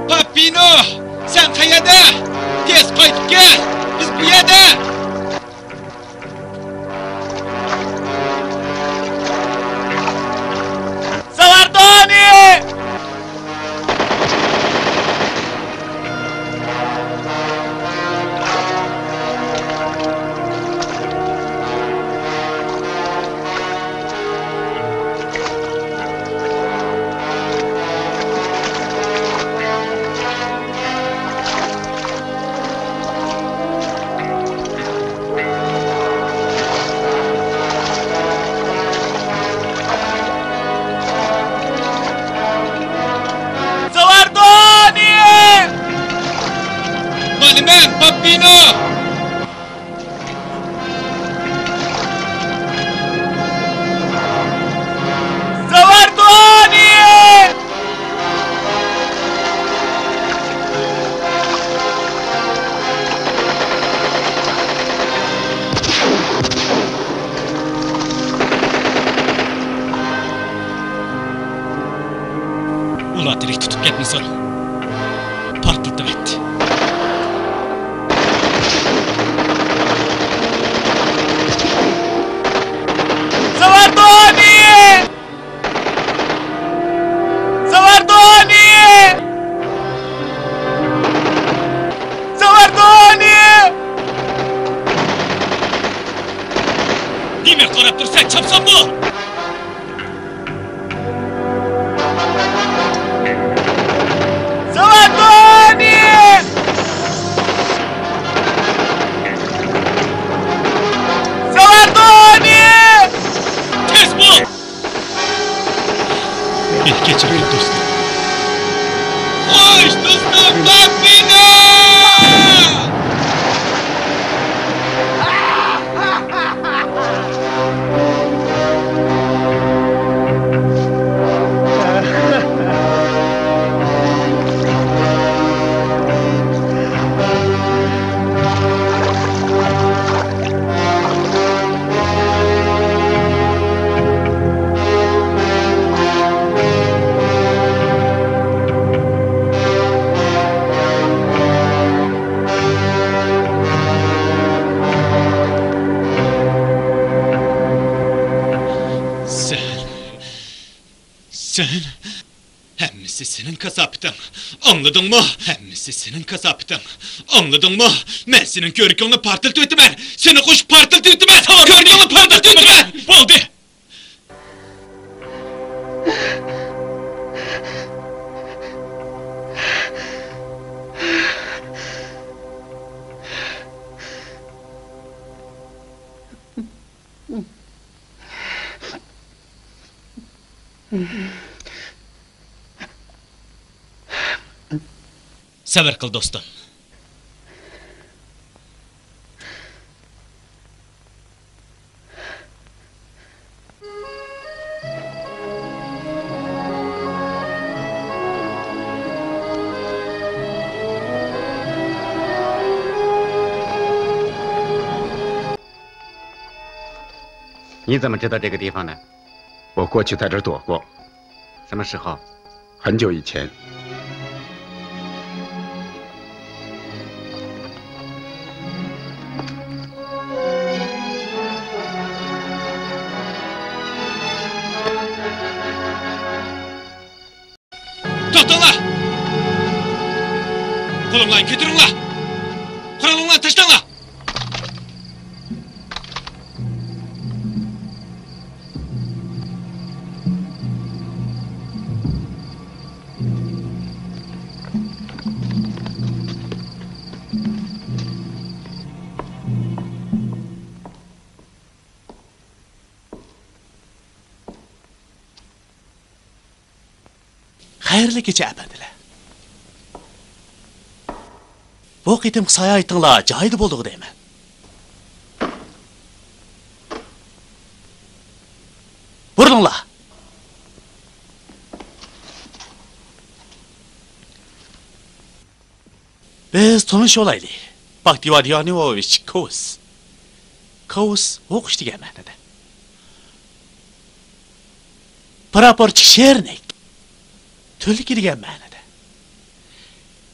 پاپىنو! سەن قەيەردە؟ تېز قايتىپ كەل! بىز بۇ يەردە! ساۋاردونى! سور. پارتلىتىۋەت. سوۋاردونى! سوۋاردونى! سوۋاردونى! نېمە قاراپ تۇرسەن، چاپسانمۇ؟ سوۋاردونى! سوۋاردونى! تېز بول! مېنى كەچۈرگىن، دوستۇم. خوش، دوستۇم، باق مېنى! سەن، سەن، ھەممىسى سېنىڭ كاساپىتىڭ. ئاڭلىدىڭمۇ؟ ھەممىسى سېنىڭ كاساپىتىڭ. ئاڭلىدىڭمۇ؟ مەن سېنىڭ كۆركۈڭنى پارتلىتىۋېتىمەن. سېنى قوشۇپ پارتلىتىۋېتىمەن. كۆركۈڭنى پارتلىتىۋېتىمەن. بولدى. سەۋر قىل، دوستۇم. 你怎么知道这个地方的？我过去在这儿躲过。什么时候？很久以前。توختاڭلار! قولۇڭلارنى كۆتۈرۈڭلار! قورالىڭلارنى تاشلاڭلار! خەيرلىك كېچە، ئەپەندىلەر. بۇ قېتىمقى ساياھىتىڭلار جايىدا بولدىغۇ دەيمەن. بۇرۇلۇڭلار. بىز تونۇشۇۋالايلى. باكتىۋار دىيانىۋوۋىچ كوۋس. كوۋس ھوقۇش دېگەن مەنىدە. پراپورچىك شېرنىك. تۈلكە دېگەن مەنىدە.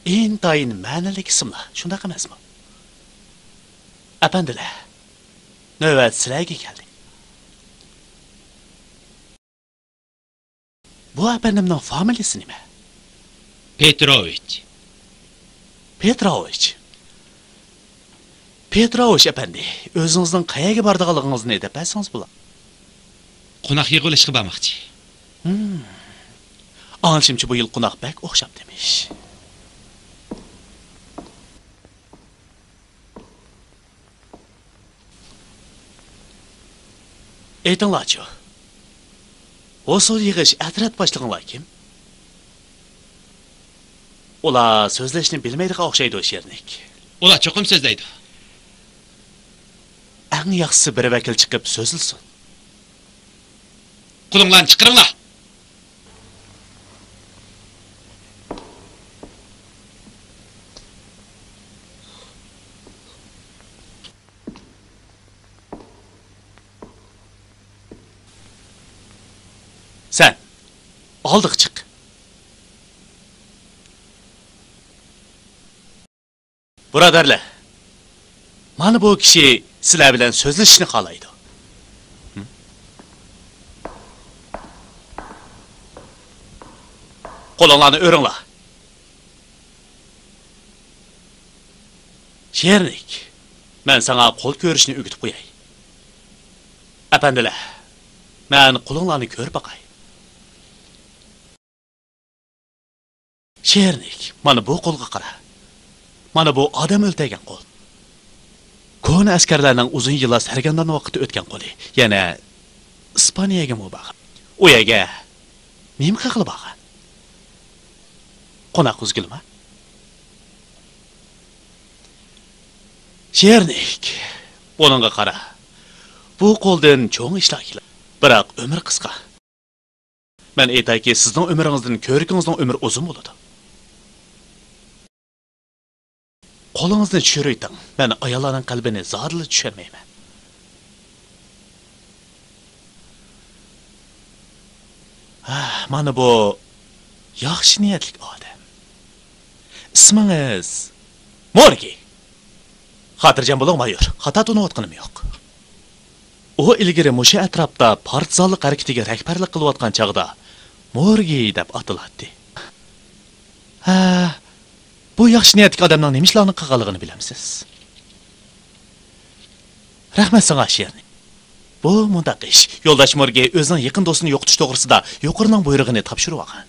ئىنتايىن مەنىلىك ئىسىملار، شۇنداق ئەمەسمۇ؟ ئەپەندىلەر، نۆۋەت سىلەرگە كەلدى. بۇ ئەپەندىمنىڭ فامىلىسى نېمە؟ پېتروۋىچ. پېتروۋىچ. پېتروۋىچ ئەپەندى، ئۆزىڭىزنىڭ قەيەرگە بارىدىغانلىقىڭىزنى دەپ بەرسىڭىز بولار. قوناق يىغىۋېلىشقا بارماقچى. ھىم. ئاڭلىشىمچە، بۇ يىل قوناق بەك ئوخشاپتىمىش. ئېيتىڭلارچۇ، ھوسۇل يىغىش ئەترەت باشلىقىڭلار كىم؟ ئۇلار سۆزلەشنى بىلمەيدىغان ئوخشايدۇ، شېرنىك. ئۇلار چوقۇم سۆزلەيدۇ. ئەڭ ياخشىسى بىر ۋەكىل چىقىپ سۆزلىسۇن. قولۇڭلارنى چىقىرىڭلار! سەن ئالدىغا چىق. بۇرادەرلەر، مانا بۇ كىشى سىلەر بىلەن سۆزلىشىشنى خالايدۇ. قولۇڭلارنى ئۆرۈڭلار. شېرىنلىك، مەن ساڭا قول كۆرۈشنى ئۆگىتىپ قوياي. ئەپەندىلەر، مەن قولۇڭلارنى كۆرۈپ باقاي. شېرىنلىك، مانا بۇ قولغا قارا. مانا بۇ ئادەم ئۆلتۈرگەن قول. كونا ئەسكەرلەرنىڭ ئۇزۇن يىللار سەرگەردان ۋاقتىدا ئۆتكەن قولى. يەنە ئىسپانىيەگىمۇ بارغان. ئۇ يەرگە نېمە قىلغىلى بارغان؟ قوناق ئۈزگىلىما؟ شېرىنلىك، بۇنىڭغا قارا. بۇ قولدىن چوڭ ئىشلار كېلەر. بىراق ئۆمۈر قىسقا. مەن ئېيتايكى، سىزنىڭ ئۆمرىڭىزدىن كۆۋرۈكىڭىزنىڭ ئۆمرى ئۇزۇن بولىدۇ. قولىڭىزنى چۈشۈرۈۋېتىڭ. مەن ئاياللارنىڭ قەلبىنى زادىلا چۈشەنمەيمەن. ھە، مانا بۇ ياخشى نىيەتلىك ئادەم. ئىسمىڭىز؟ مورگى. خاتىرجەم بولۇڭ، مايور. خاتا تونۇۋاتقىنىم يوق. ئۇ ئىلگىرى مۇشۇ ئەتراپتا پارتىزانلىق ھەرىكىتىگە رەھبەرلىك قىلىۋاتقان چاغدا مورگى دەپ ئاتىلاتتى. ھە، بۇ ياخشى نىيەتلىك ئادەمنىڭ نېمە ئىشلارنى قىلغانلىقىنى بىلەمسىز؟ رەھمەت ساڭا، شېرىن. بۇ مۇنداق ئىش. يولداش مورگى ئۆزىنىڭ يېقىن دوستىنى يوقىتىش توغرىسىدا يۇقىرىنىڭ بۇيرۇقىنى تاپشۇرۇۋالغان.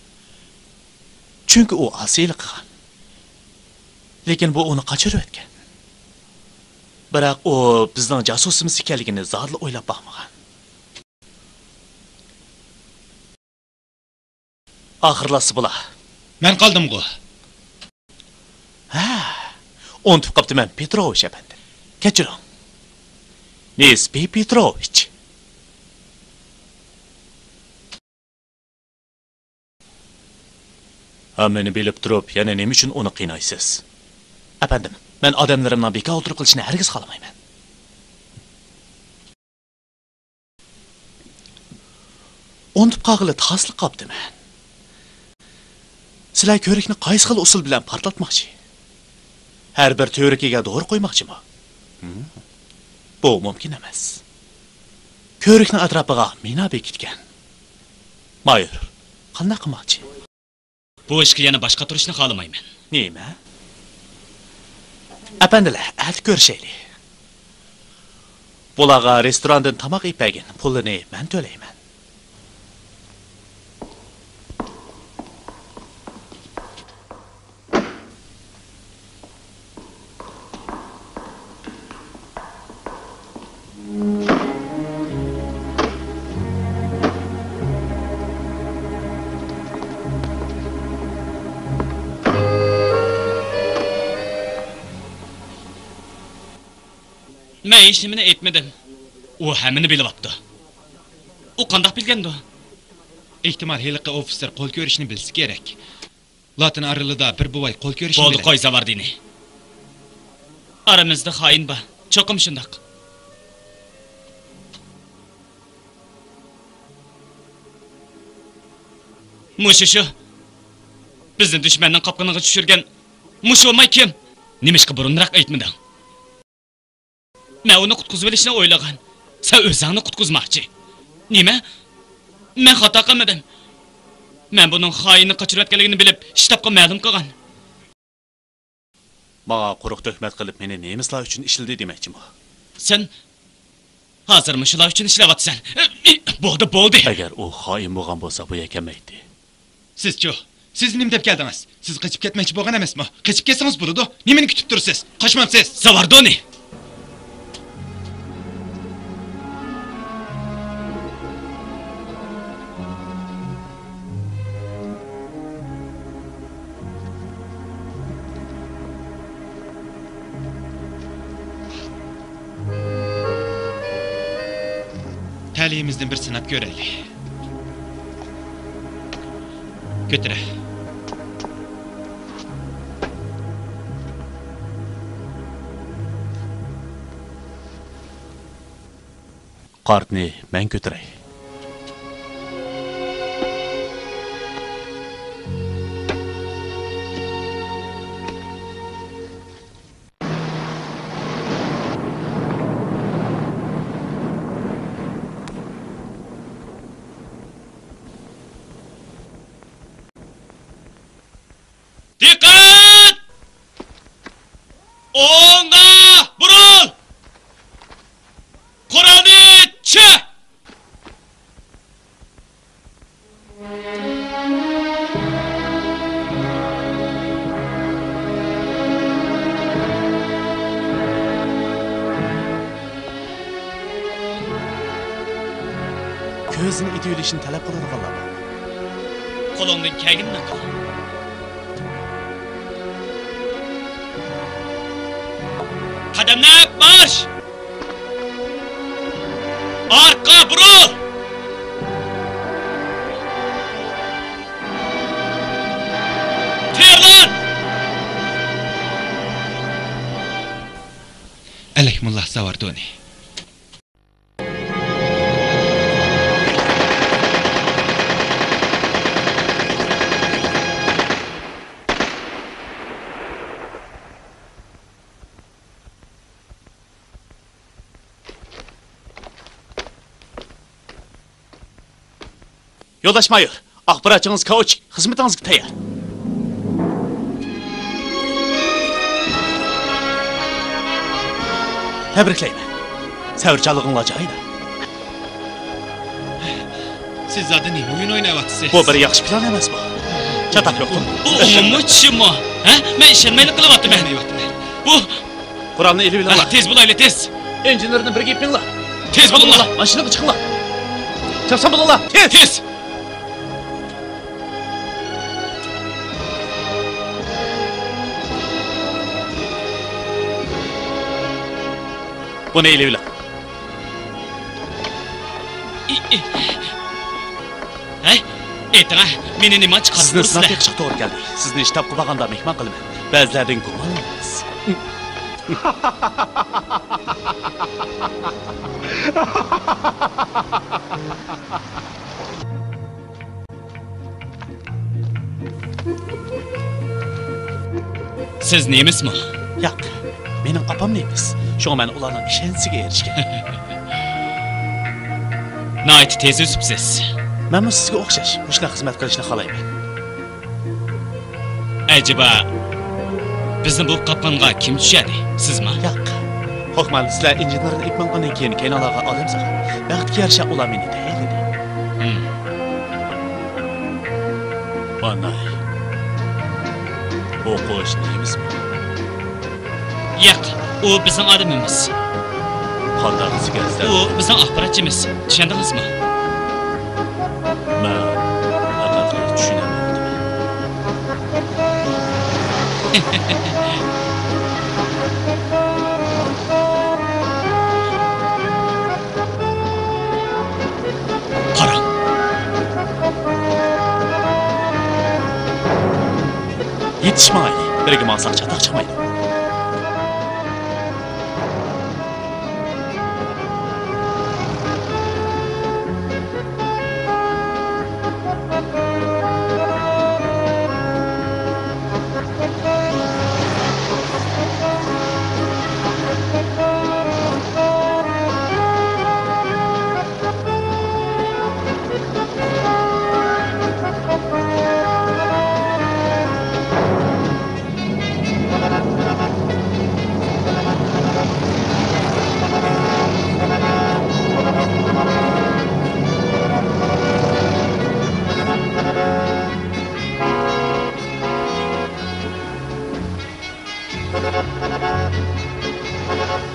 چۈنكى ئۇ ئاسىيلىق قىلغان. لېكىن بۇ ئۇنى قاچۇرۇۋەتكەن. بىراق ئۇ بىزنىڭ جاسۇسىمىز ئىكەنلىكىنى زادىلا ئويلاپ باقمىغان. ئاخىرلاشسا بولا. مەن قالدىمغۇ؟ ھە، ئۇنتۇپ قاپتىمەن، پېتروۋىچ ئەپەندى. كەچۈرۈڭ. نېسپىي پېتروۋىچ. ھەممىنى بىلىپ تۇرۇپ، يەنە نېمە ئۈچۈن ئۇنى قىينايسىز؟ ئەپەندىم، مەن ئادەملىرىمنىڭ بىكار ئولتۇرۇپ قېلىشىنى ھەرگىز خالىمايمەن. ئۇنتۇپ قالغىلى تاسلا قاپتىمەن. سىلەر كۆۋرۈكنى قايسى خىل ئۇسۇل بىلەن پارتلاتماقچى؟ ھەر بىر تۈۋرۈكىگە دورا قويماقچىمۇ؟ ھىم؟ بۇ مۇمكىن ئەمەس. كۆۋرۈكنىڭ ئەتراپىغا مىنا بېكىتكەن. مايور، قانداق قىلماقچى؟ بۇ ئىشقا يەنە باش قاتۇرۇشنى خالىمايمەن. نېمە؟ ئەپەندىلەر، ئەتە كۆرۈشەيلى. بۇلارغا رېستوراندىن تاماق ئېلىپ بەرگىن، پۇلىنى مەن تۆلەيمەن. مەن ھېچنېمىنى ئېيتمىدىم. ئۇ ھەممىنى بىلىۋاپتۇ. ئۇ قانداق بىلگەندۇ؟ ئېھتىمال، ھېلىقى ئوفىتسېر قول كۆرۈشنى بىلسە كېرەك. لاتىن ئارىلىدا بىر بوۋاي قول كۆرۈشنى بولدى، بىلە- قوي زاۋاردىنى. ئارىمىزدا خائىن بار. چوقۇم شۇنداق. مۇشۇ شۇ. بىزنى دۈشمەننىڭ قاپقىنىغا چۈشۈرگەن مۇشۇ بوۋاي كىم؟ نېمىشقا بۇرۇنراق ئېيتمىدىڭ؟ مەن ئۇنى قۇتقۇزۇۋېلىشنى ئويلىغان. سەن ئۆزۈڭنى قۇتقۇزماقچى. نېمە؟ مەن خاتا قىلمىدىم. مەن بۇنىڭ خائىننى قاچۇرۇۋەتكەنلىكىنى بىلىپ، شتابقا مەلۇم قىلغان. ماڭا قۇرۇق تۆھمەت قىلىپ، مېنى نېمىسلار ئۈچۈن ئىشلىدى دېمەكچىمۇ؟ سەن ھازىرمۇ شۇلار ئۈچۈن ئىشلەۋاتىسەن. بولدى، بولدى. ئەگەر ئۇ خائىن بولغان بولسا، بۇ يەرگە كەلمەيتتى. سىزچۇ؟ سىز نېمە دەپ كەلدىڭىز؟ سىز قېچىپ كەتمەكچى بولغان ئەمەسمۇ؟ قېچىپ كەتسىڭىز بولىدۇ. نېمىنى كۈتۈپ تۇرىسىز؟ قاچمامسىز؟ زاۋاردونى! تەلىيىمىزنى بىر سىناپ كۆرەيلى. كۆتۈرە. قارتنى مەن كۆتۈرەي. ئۆزىنى ئېتىۋېلىشنى تەلەپ قىلىدىغانلار بار. قولۇڭدىن كەلگىنىنى قىل. قەدەملەپ مارش! ئارقا بۇرۇل! تەييارلان! ئەلەيكۇمۇللا ساۋاردۇنى. يولداش مايور، ئاخباراتچىڭىز كاۋچىك خىزمىتىڭىزگە تەييار. تەبرىكلەيمەن. سەۋرچانلىقىڭلار جايىدا. سىز زادى نېمە ئويۇن ئويناۋاتىسىز؟ بۇ بىر ياخشى پىلان ئەمەسمۇ؟ چاتاق يوقتۇ. بۇ ئومۇممۇ چۈشۈممۇ؟ ھە؟ مەن ئىشەنمەيلا قىلىۋاتىمەن. بۇ قورالنى ئېلىۋېلىڭلار. ھە، تېز بولايلى، تېز. ئىنژېنېرنى بىرگە ئېلىپ مېڭىڭلار. تېز بولۇڭلار. ماشىنىغا چىقىڭلار. چاپسان بولۇڭلار. تېز. تېز. بۇنى ئېلىۋېلىڭ. ئى، ئى. ھەي، ئېيتىڭە، مېنى نېمە چىقاردىڭىز؟ سىزنى سىناپ بېقىشقا توغرا كەلدى. سىزنى شتابقا بارغاندا مېھمان قىلىمەن. بەزىلەردىن گۇمانلىنىمىز. سىز نېمىسمۇ؟ ياق، مېنىڭ ئاپام نېمىس. شۇڭا مەن ئۇلارنىڭ ئىشەنچىسىگە ئېرىشكەن. ناھايىتى تېز ئۆسۈپسىز. مەنمۇ سىزگە ئوخشاش مۇشۇنداق خىزمەت قىلىشنى خالايمەن. ئەجەبا، بىزنى بۇ قاپقانغا كىم چۈشۈردى؟ سىزما؟ ياق. ھوكمان، سىلەر ئىنژېنېرنى ئېلىپ ماڭغاندىن كېيىن، كەينىڭلارغا ئادەم سالغان. بەختكە يارىشا، ئۇلار مېنى تەيىنلىدى. ھىم. مانا، ئوقۇش نېمىسى؟ ياق، ئۇ بىزنىڭ ئادىمىمىز. قانداق سىكەنسىلەر؟ ئۇ بىزنىڭ ئاخباراتچىمىز. چۈشەندىڭىزمۇ؟ مەن پەقەتلا چۈشىنەلمەپتىمەن. قاراڭ. يېتىش ماڭايلى، بىرگە ماڭساق چاتاق چىقمايدۇ.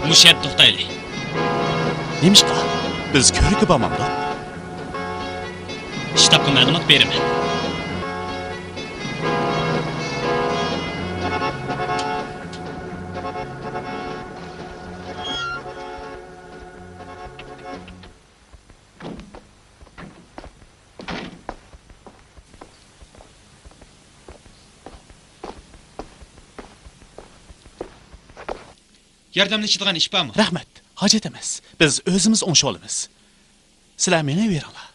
مۇشۇ يەردە توختايلى. نېمىشقا؟ بىز كۆۋرۈككە بارمامدۇق؟ شتابقا مەلۇمات بېرىمەن. ياردەملىشىدىغان ئىش بارمۇ؟ رەھمەت، ھاجەت ئەمەس. بىز ئۆزىمىز ئوڭشىۋالىمىز. سىلەر مېڭىۋېرىڭلار.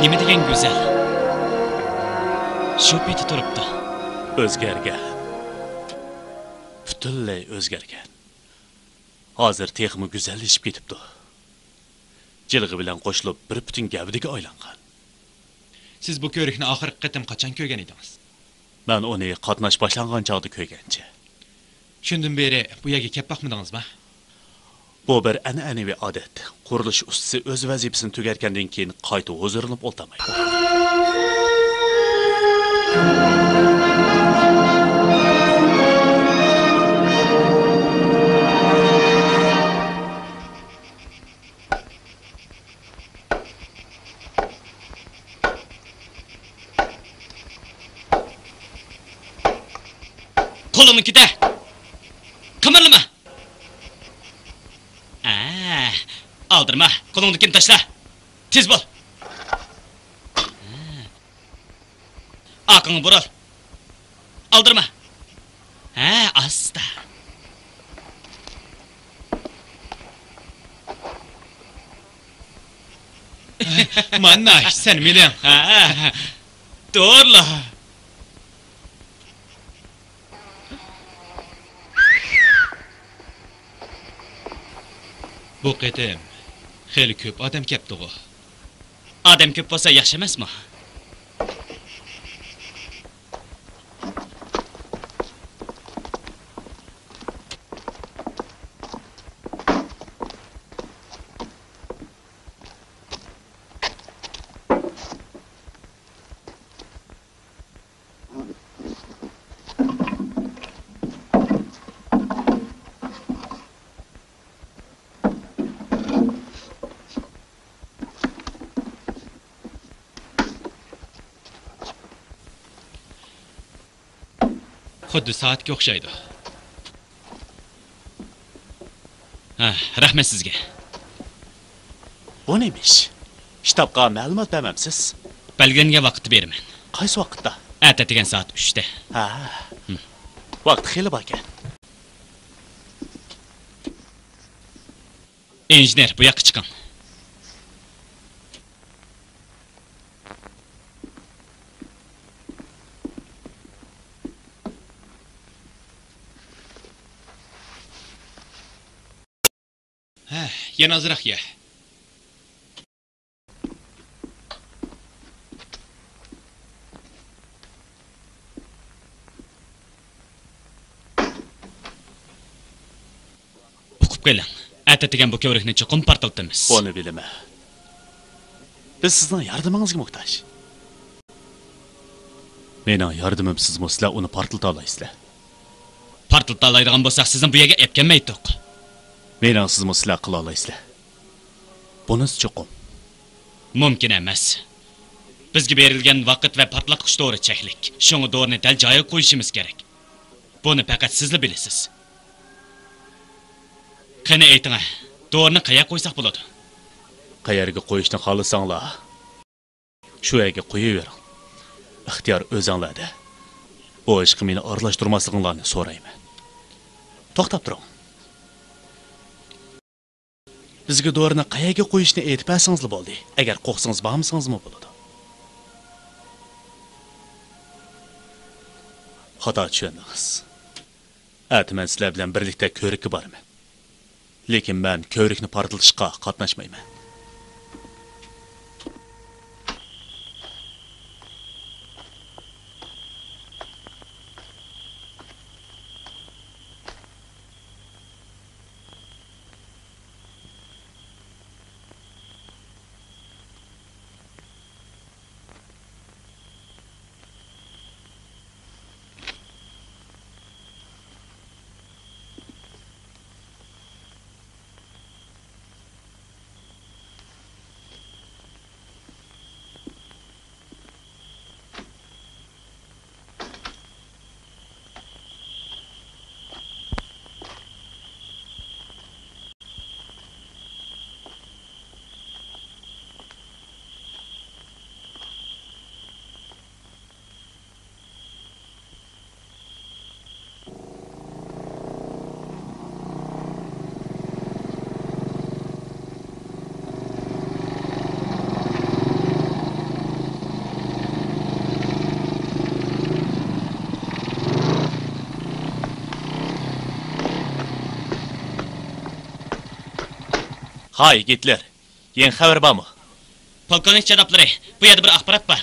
نېمە دېگەن گۈزەل! شۇ پېتى تۇرۇپتۇ. ئۆزگەرگەن. پۈتۈنلەي ئۆزگەرگەن. ھازىر تېخىمۇ گۈزەللىشىپ كېتىپتۇ. جىلغا بىلەن قوشۇلۇپ بىر پۈتۈن گەۋدىگە ئايلانغان. سىز بۇ كۆۋرۈكنى ئاخىرقى قېتىم قاچان كۆرگەن ئىدىڭىز؟ مەن ئۇنى قاتناش باشلانغان چاغدا كۆرگەنچە. شۇندىن بېرى بۇ يەرگە كەپ باقمىدىڭىزمۇ؟ بۇ بىر ئەنئەنىۋى ئادەت. قۇرۇلۇش ئۇستىسى ئۆز ۋەزىپىسىنى تۈگەتكەندىن كېيىن قايتا ھۇزۇرلىنىپ ئولتۇرمايدۇ. قولۇڭنى كېتە! قىمىرلىما! ئە، ئالدىرىما، قولۇڭدىكىنى تاشلا. تېز بول. ئارقاڭغا بۇرۇل. ئالدىرىما. ھە، ئاستا. مانا، سەن مېنىڭ. ھە، توغرىلا. بۇ قېتىم خېلى كۆپ ئادەم كەپتىغۇ؟ ئادەم كۆپ بولسا ياخشى ئەمەسمۇ؟ خۇددى سائەتكە ئوخشايدۇ. ھە، رەھمەت سىزگە. بۇ نېمە ئىش؟ شتابقا مەلۇمات بەرمەمسىز؟ بەلگىلەنگەن ۋاقىتتا بېرىمەن. قايسى ۋاقىتتا؟ ئەتە دېگەن سائەت ئۈچتە. ھە. ھىم. ۋاقىت خېلى باركەن. ئىنژېنېر، بۇ ياققا چىقىڭ. ھە، يەنە ئازراق يە. ئۇقۇپ قېلىڭ، ئەتە دېگەن بۇ كۆۋرۈكنى چوقۇم پارتلىتىمىز. بۇنى بىلىمەن. بىز سىزنىڭ ياردىمىڭىزگە موھتاج. مېنىڭ ياردىمىمسىزمۇ سىلەر ئۇنى پارتلىتالايسىلەر. پارتلىتالايدىغان بولساق، سىزنى بۇ يەرگە ئەپ كەلمەيتتۇق. مېنىڭسىزمۇ سىلەر قىلالايسىلەر. بۇنىسى چوقۇم. مۇمكىن ئەمەس. بىزگە بېرىلگەن ۋاقىت ۋە پارتلاتقۇچ دورا چەكلىك. شۇڭا دورىنى دەل جايىغا قويۇشىمىز كېرەك. بۇنى پەقەت سىزلا بىلىسىز. قېنى ئېيتىڭە، دورىنى قەيەرگە قويساق بولىدۇ؟ قەيەرگە قويۇشنى خالىساڭلار، شۇ يەرگە قويۇۋېرىڭ. ئىختىيار ئۆزۈڭلەردە. بۇ ئىشقا مېنى ئارىلاشتۇرماسلىقىڭلارنى سورايمەن. توختاپ تۇرۇڭ. بىزگە دورىنى قەيەرگە قويۇشنى ئېيتىپ بەرسىڭىزلا بولدى. ئەگەر قورقسىڭىز بارمىسىڭىزمۇ بولىدۇ. خاتا چۈشەندىڭىز. ئەتە مەن سىلەر بىلەن بىرلىكتە كۆۋرۈككە بارىمەن. لېكىن مەن كۆۋرۈكنى پارتلىتىشقا قاتناشمايمەن. ھاي، گىتلېر. يېڭى خەۋەر بارمۇ؟ پولكوۋنىك جانابلىرى، بۇ يەردە بىر ئاخبارات بار.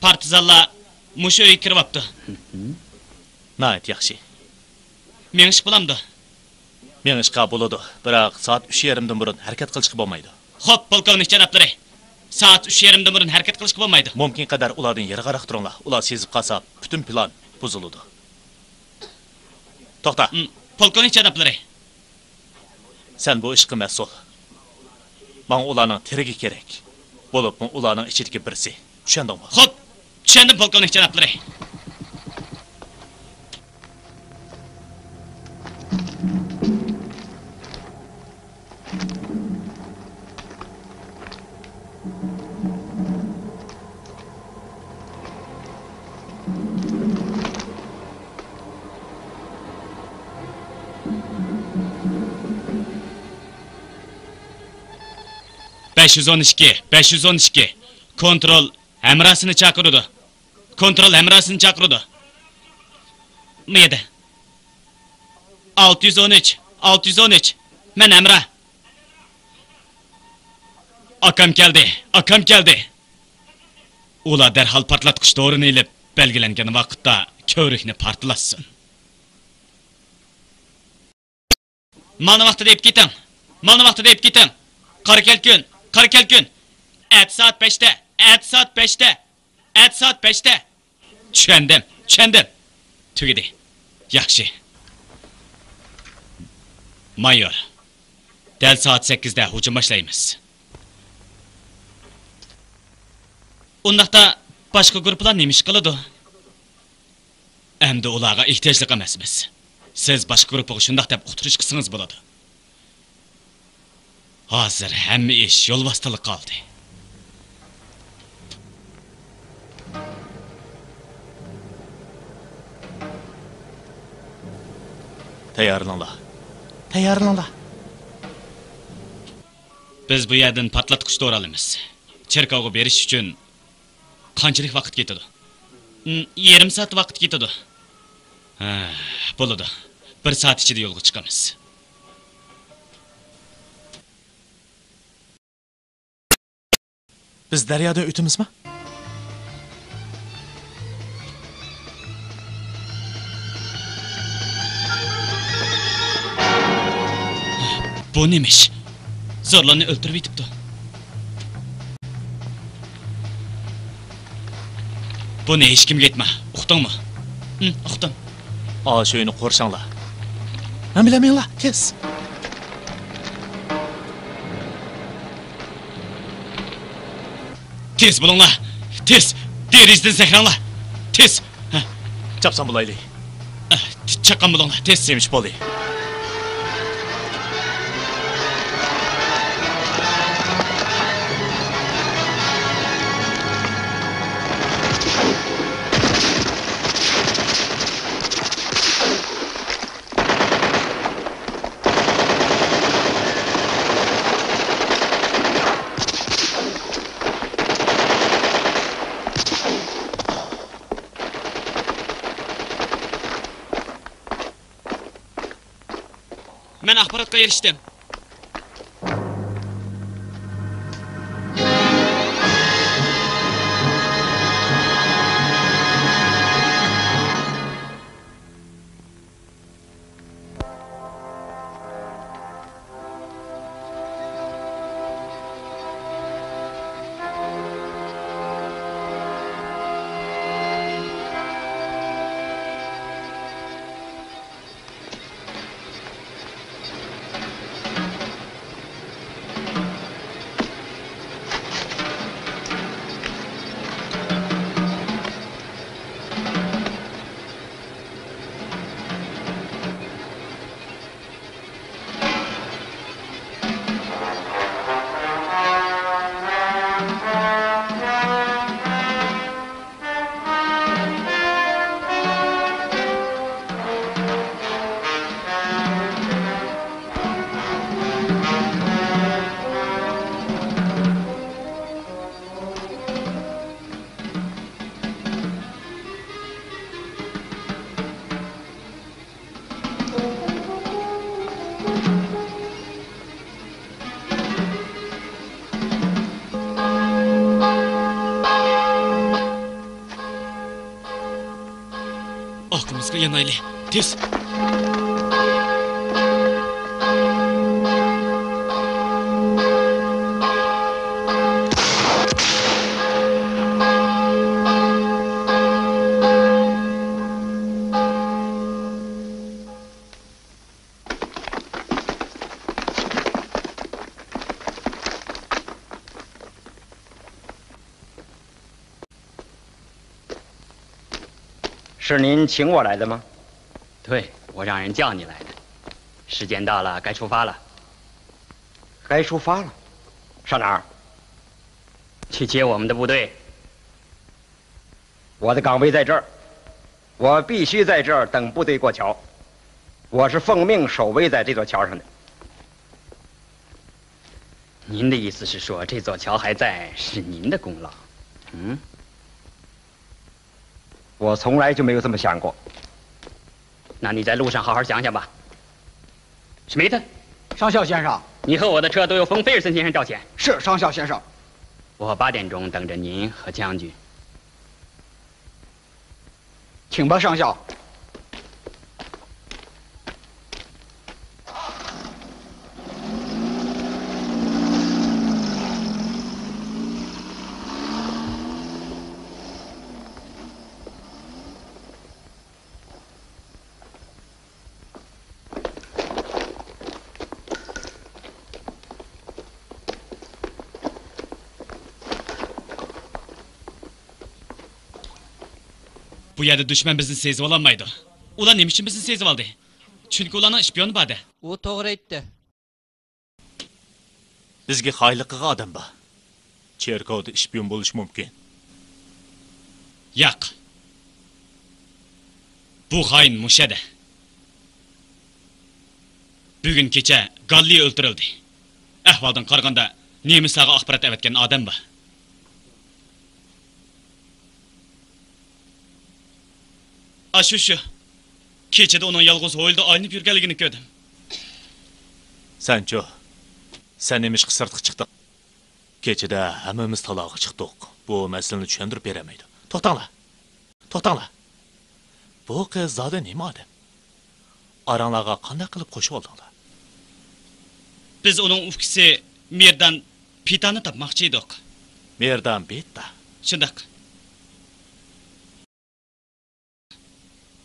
پارتىزانلار مۇشۇ ئۆيگە كىرىۋاپتۇ. ناھايىتى ياخشى. مېڭىشقا بولامدۇ؟ مېڭىشقا بولىدۇ، بىراق سائەت ئۈچ يېرىمدىن بۇرۇن ھەرىكەت قىلىشقا بولمايدۇ. خوپ، پولكوۋنىك جانابلىرى، سائەت ئۈچ يېرىمدىن بۇرۇن ھەرىكەت قىلىشقا بولمايدۇ. مۇمكىن قەدەر ئۇلاردىن يىراقراق تۇرۇڭلار، ئۇلار سېزىپ قالسا، پۈتۈن پىلان بۇزۇلىدۇ. توختا. م، پولكوۋنىك جانابلىرى. سەن بۇ ئىشقا مەسئۇل. ماڭا ئۇلارنىڭ تېرىكى كېرەك. بولۇپمۇ ئۇلارنىڭ ئىچىدىكى بىرسى. چۈشەندىڭمۇ؟ خوپ، چۈشەندىم، پولكوۋنىك جانابلىرى. بەش يۈز ئون ئىككى، بەش يۈز ئون ئىككى. كونترول ھەمراھسىنى چاقىرىدۇ. كونترول ھەمراھسىنى چاقىرىدۇ. مۇ يەردە. ئالتە يۈز ئون ئۈچ، ئالتە يۈز ئون ئۈچ. مەن ھەمراھ. ئاكام كەلدى، ئاكام كەلدى. ئۇلار دەرھال پارتلاتقۇچ دورىنى ئېلىپ، بەلگىلەنگەن ۋاقىتتا كۆۋرۈكنى پارتلاتسۇن. مانا ۋاقتىدا ئېلىپ كېتىڭ. مانا ۋاقتىدا ئېلىپ كېتىڭ. قارا كەلكۈن، قارا كەلكۈن. ئەتە سائەت بەشتە، ئەتە سائەت بەشتە، ئەتە سائەت بەشتە. چۈشەندىم، چۈشەندىم. تۈگىدى. ياخشى. مايور، دەل سائەت سەككىزدە ھۇجۇم باشلايمىز. ئۇنداقتا باشقا گۇرۇپپىلار نېمە ئىش قىلىدۇ؟ ئەمدى ئۇلارغا ئېھتىياجلىق ئەمەسمىز. سىز باشقا گۇرۇپپىغا شۇنداق دەپ ئۇقتۇرۇش قىلسىڭىز بولىدۇ. ھازىر ھەممە ئىش يول ۋاسىتىلىق قالدى. تەييارلىنىڭلار. تەييارلىنىڭلار. بىز بۇ يەردىن پارتلاتقۇچ دورا ئالىمىز. چېركاۋغا بېرىش ئۈچۈن قانچىلىك ۋاقىت كېتىدۇ؟ م، يېرىم سائەت ۋاقىت كېتىدۇ. ھە، بولىدۇ. بىر سائەت ئىچىدە يولغا چىقىمىز. بىز دەريادىن ئۆتىمىزما؟ بۇ نېمە ئىش؟ زورلارنى ئۆلتۈرۈۋېتىپتۇ. بۇنى ھېچكىمگە ئېيتما، ئۇقتۇڭمۇ؟ ھىم، ئۇقتۇم. ئاشۇ ئۆينى قورشاڭلار. مەن بىلەن مېڭىڭلار، تېز. تېز بولۇڭلار، تېز. دېرىزىدىن سەكرەڭلار، تېز. ھە. چاپسان بولايلى. ئە، چاققان بولۇڭلار، تېز. نېمە ئىش بولدى؟ مەن ئاخباراتقا ئېرىشتىم. يانايلى، تېز! 是您请我来的吗？对，我让人叫你来的。时间到了，该出发了。该出发了？上哪儿？去接我们的部队。我的岗位在这儿，我必须在这儿等部队过桥。我是奉命守卫在这座桥上的。您的意思是说，这座桥还在，是您的功劳？嗯？ 我从来就没有这么想过。那你在路上好好想想吧。史密特，上校先生。你和我的车都由冯菲尔森先生调遣。是，上校先生。我八点钟等着您和将军。请吧，上校。 بۇ يەردە دۈشمەن بىزنى سېزىۋالالمايدۇ. ئۇلار نېمە ئۈچۈن بىزنى سېزىۋالدى؟ چۈنكى ئۇلارنىڭ ئىشپىيونى بار-دە. ئۇ توغرا ئېيتتى. بىزگە خائىنلىق قىلغان ئادەم بار. چېركاۋدا ئىشپىيون بولۇشى مۇمكىن. ياق. بۇ خائىن مۇشەدە. بۈگۈن كېچە گاللى ئۆلتۈرۈلدى. ئەھۋالدىن قارىغاندا، نېمىسلارغا ئاخبارات ئەۋەتكەن ئادەم بار. ئاشۇ شۇ. كېچىدە ئۇنىڭ يالغۇز ھويلىدا ئايلىنىپ يۈرگەنلىكىنى كۆردۈم. سەنچۇ؟ سەن نېمىشقا سىرتقا چىقتىڭ؟ كېچىدە ھەممىمىز تالاغا چىقتۇق. بۇ مەسىلىنى چۈشەندۈرۈپ بېرەلمەيدۇ. توختاڭلار! توختاڭلار! بۇ قىز زادى نېمە ئادەم؟ ئاراڭلارغا قانداق قىلىپ قوشۇۋالدىڭلار؟ بىز ئۇنىڭ ئۇكىسى مېردان پىتانى تاپماقچى ئىدۇق. مېردان بېتتا؟ شۇنداق.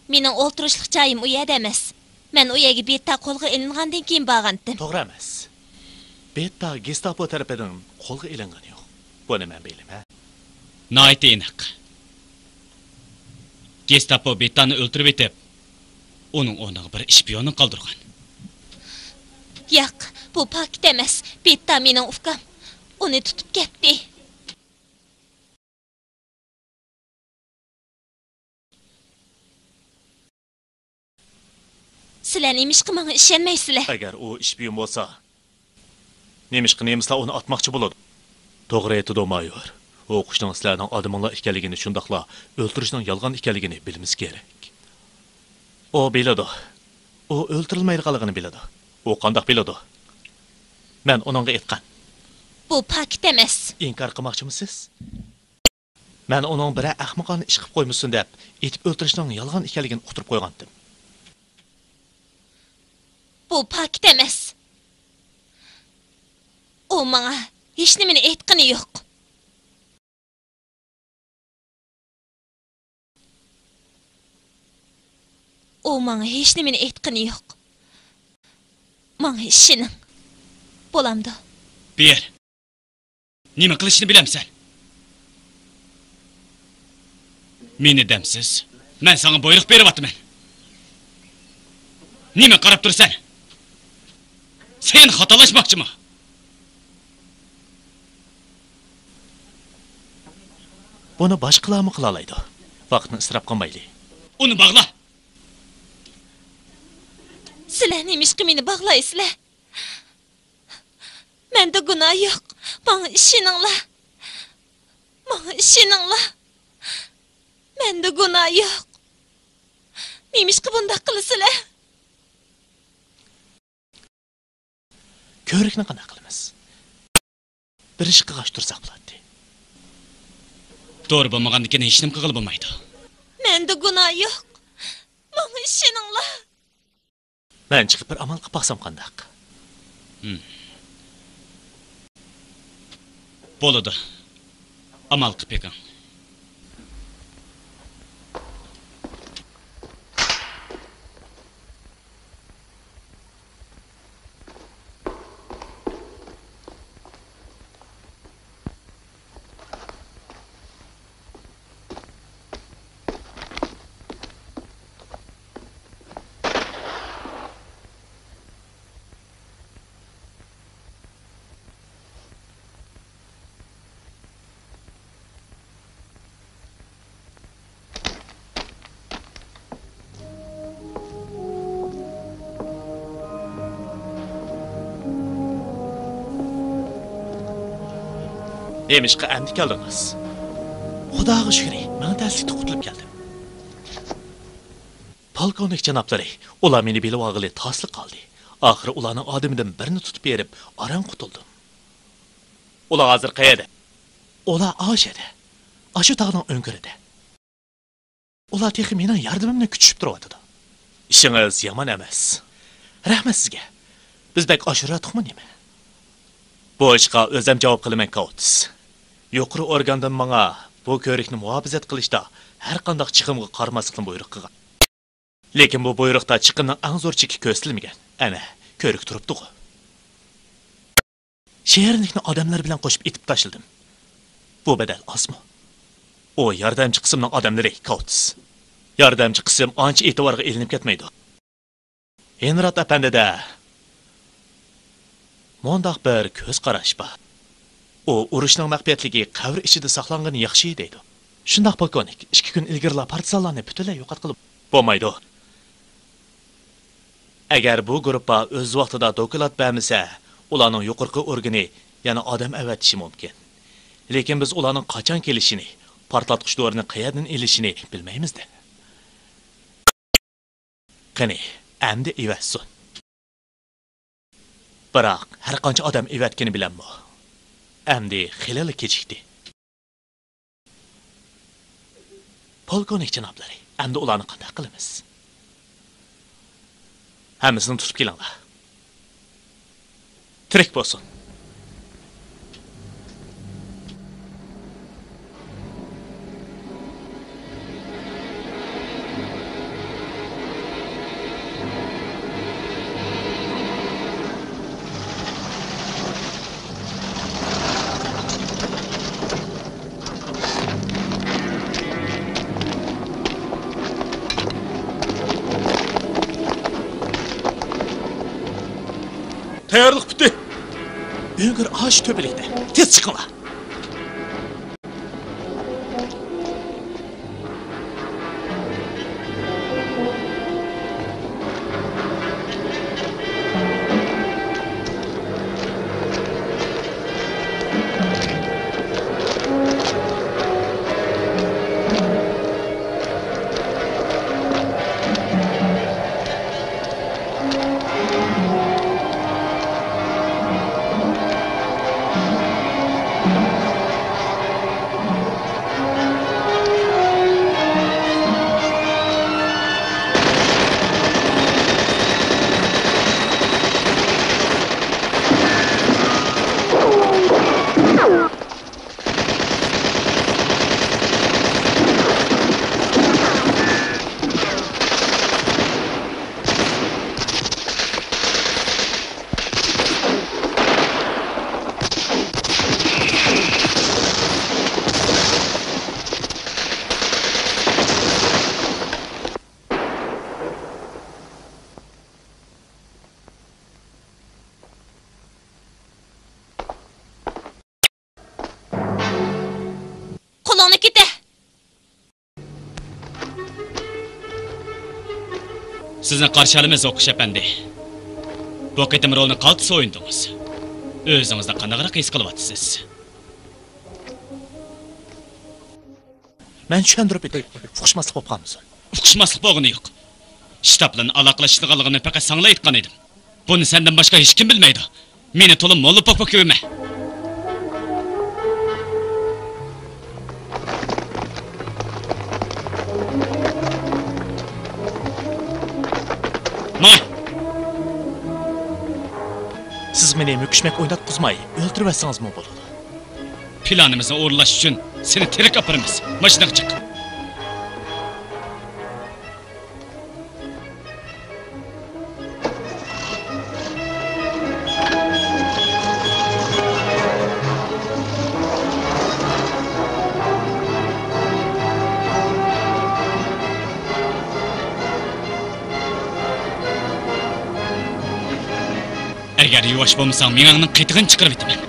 مېنىڭ ئولتۇرۇشلۇق جايىم ئۇ يەردە ئەمەس. مەن ئۇ يەرگە بېتتا قولغا ئېلىنغاندىن كېيىن بارغانتىم. توغرا ئەمەس. بېتتا گېستاپو تەرىپىدىن قولغا ئېلىنغىنى يوق. بۇنى مەن بىلىمەن. ناھايىتى ئېنىق. گېستاپو بېتتانى ئۆلتۈرۈۋېتىپ، ئۇنىڭ ئورنىغا بىر ئىشپىيوننى قالدۇرغان. ياق، بۇ پاكىت ئەمەس. بېتتا مېنىڭ ئۇكام. ئۇنى تۇتۇپ كەتتى. سىلەر نېمىشقا ماڭا ئىشەنمەيسىلەر؟ ئەگەر ئۇ ئىشپىيون بولسا، نېمىشقا نېمىسلار ئۇنى ئاتماقچى بولىدۇ؟ توغرا ئېيتىدۇ، مايور. ئۇ قۇشنىڭ سىلەرنىڭ ئادىمىڭلار ئىكەنلىكىنى، شۇنداقلا ئۆلتۈرۈشنىڭ يالغان ئىكەنلىكىنى بىلمىسى كېرەك. ئۇ بىلىدۇ. ئۇ ئۆلتۈرۈلمەيدىغانلىقىنى بىلىدۇ. ئۇ قانداق بىلىدۇ؟ مەن ئۇنىڭغا ئېيتقان. بۇ پاكىت ئەمەس. ئىنكار قىلماقچىمۇسىز؟ مەن ئۇنىڭ بىرەر ئەخمىقانە ئىش قىلىپ قويمىسۇن دەپ، ئېتىپ ئۆلتۈرۈشنىڭ يالغان ئىكەنلىكىنى ئۇقتۇرۇپ قويغانتىم. بۇ پاكىت ئەمەس. ئۇ ماڭا ھېچنېمىنى ئېيتقىنى يوق. ئۇ ماڭا ھېچنېمىنى ئېيتقىنى يوق. ماڭا ئىشىنىڭ. بولامدۇ؟ بېيەر. نېمە قىلىشنى بىلەمسەن؟ مېنى دەمسىز. مەن ساڭا بۇيرۇق بېرىۋاتىمەن. نېمە قاراپ تۇرىسەن؟ سەن خاتالاشماقچىمۇ؟ بۇنى باشقىلارمۇ قىلالايدۇ. ۋاقىتنى ئىسراپ قىلمايلى. ئۇنى باغلا! سىلەر نېمىشقا مېنى باغلايسىلەر؟ مەندە گۇناھ يوق. ماڭا ئىشىنىڭلار. ماڭا ئىشىنىڭلار. مەندە گۇناھ يوق. نېمىشقا بۇنداق قىلىسىلەر؟ كۆۋرۈكنى قانداق قىلىمىز؟ بىر ئىش قىلغاچ تۇرساق بولاتتى. دورا بولمىغاندىكىن ھېچنېمە قىلغىلى بولمايدۇ. مەندە گۇناھ يوق. ماڭا ئىشىنىڭلار. مەن چىقىپ بىر ئامال قىلىپ باقسام قانداق؟ ھىم. بولىدۇ. ئامال قىلىپ بېقىڭ. نېمىشقا ئەمدى كەلدىڭىز؟ خۇداغا شۈكرى، مەن تەسلىكتە قۇتۇلۇپ كەلدىم. پولكوۋنىك جانابلىرى، ئۇلار مېنى بېلىۋالغىلى تاسلا قالدى. ئاخىرى ئۇلارنىڭ ئادىمىدىن بىرنى تۇتۇپ بېرىپ، ئاران قۇتۇلدۇم. ئۇلار ھازىر قەيەردە؟ ئۇلار ئاشەدە. ئاشۇ تاغنىڭ ئۆڭكۈرىدە. ئۇلار تېخى مېنىڭ ياردىمىمنى كۈتۈشۈپ تۇرۇۋاتىدۇ. ئىشىڭىز يامان ئەمەس. رەھمەت سىزگە. بىز بەك ئاشۇرۇۋاتتۇقمۇ نېمە؟ بۇ ئىشقا ئۆزۈم جاۋاب قىلىمەن، كاۋتىس. يۇقىرى ئورگاندىن ماڭا بۇ كۆۋرۈكنى مۇھاپىزەت قىلىشتا ھەر قانداق چىقىمغا قارىماسلىقنى بۇيرۇق قىلغان. لېكىن بۇ بۇيرۇقتا چىقىمنىڭ ئەڭ زور چېكى كۆرسىتىلمىگەن. ئەنە، كۆۋرۈك تۇرۇپتۇغۇ. شېرىكنى ئادەملەر بىلەن قوشۇپ ئېتىپ تاشلىدىم. بۇ بەدەل ئازمۇ؟ ئۇ ياردەمچى قىسىمنىڭ ئادەملىرى، كاۋتىس. ياردەمچى قىسىم ئانچە ئېتىبارغا ئېلىنىپ كەتمەيدۇ. ھېنراد ئەپەندىدە مۇنداق بىر كۆز قاراش بار. ئۇ ئۇرۇشنىڭ مەخپىيەتلىكى قەبرە ئىچىدە ساقلانغىنى ياخشى دەيدۇ. شۇنداق، پولكوۋنىك، ئىككى كۈن ئىلگىرىلا پارتىزانلارنى پۈتۈنلەي يوقاتقىلى بولمايدۇ. ئەگەر بۇ گۇرۇپپا ئۆز ۋاقتىدا دوكلات بەرمىسە، ئۇلارنىڭ يۇقىرىقى ئورگىنى يەنە ئادەم ئەۋەتىشى مۇمكىن. لېكىن بىز ئۇلارنىڭ قاچان كېلىشىنى، پارتلاتقۇچ دورىنى قەيەردىن ئېلىشىنى بىلمەيمىز-دە. قېنى، ئەمدى ئېۋەتسۇن. بىراق، ھەر قانچە ئادەم ئېۋەتكىنى بىلەنمۇ، ئەمدى خېلىلا كېچىكتى. پولكوۋنىك جانابلىرى، ئەمدى ئۇلارنى قانداق قىلىمىز؟ ھەممىسىنى تۇتۇپ كېلىڭلار. تىرىك بولسۇن. تەييارلىق پۈتتى. ئۆڭكۈر ئاشۇ تۆپىلىكتە. تېز چىقىڭلار. قولۇڭنى كېتە! سىزنى قارشى ئالىمىز، ئوقۇش ئەپەندى. بۇ قېتىم رولنى قالتىس ئوينىدىڭىز. ئۆزىڭىزنى قانداقراق ھېس قىلىۋاتىسىز؟ مەن چۈشەندۈرۈپ ئۆتەي، ئۇقۇشماسلىق بولۇپ قالمىسۇن. ئۇقۇشماسلىق بولغىنى يوق. شتاب بىلەن ئالاقىلىشىدىغانلىقىنى پەقەت ساڭىلا ئېيتقان ئىدىم. بۇنى سەندىن باشقا ھېچكىم بىلمەيدۇ. مېنى تولا موللا پوك-پوك كۆرمە. سىز مېنى مۈكۈشمەك ئويناتقۇزماي، ئۆلتۈرۈۋەتسىڭىزمۇ بولىدۇ. پىلانىمىزنى ئورۇنلاش ئۈچۈن سېنى تىرىك ئاپىرىمىز. ماشىنىغا چىق. ئەگەر يۇۋاش بولمىساڭ، مېڭەڭنىڭ قېتىغىنى چىقىرىۋېتىمەن.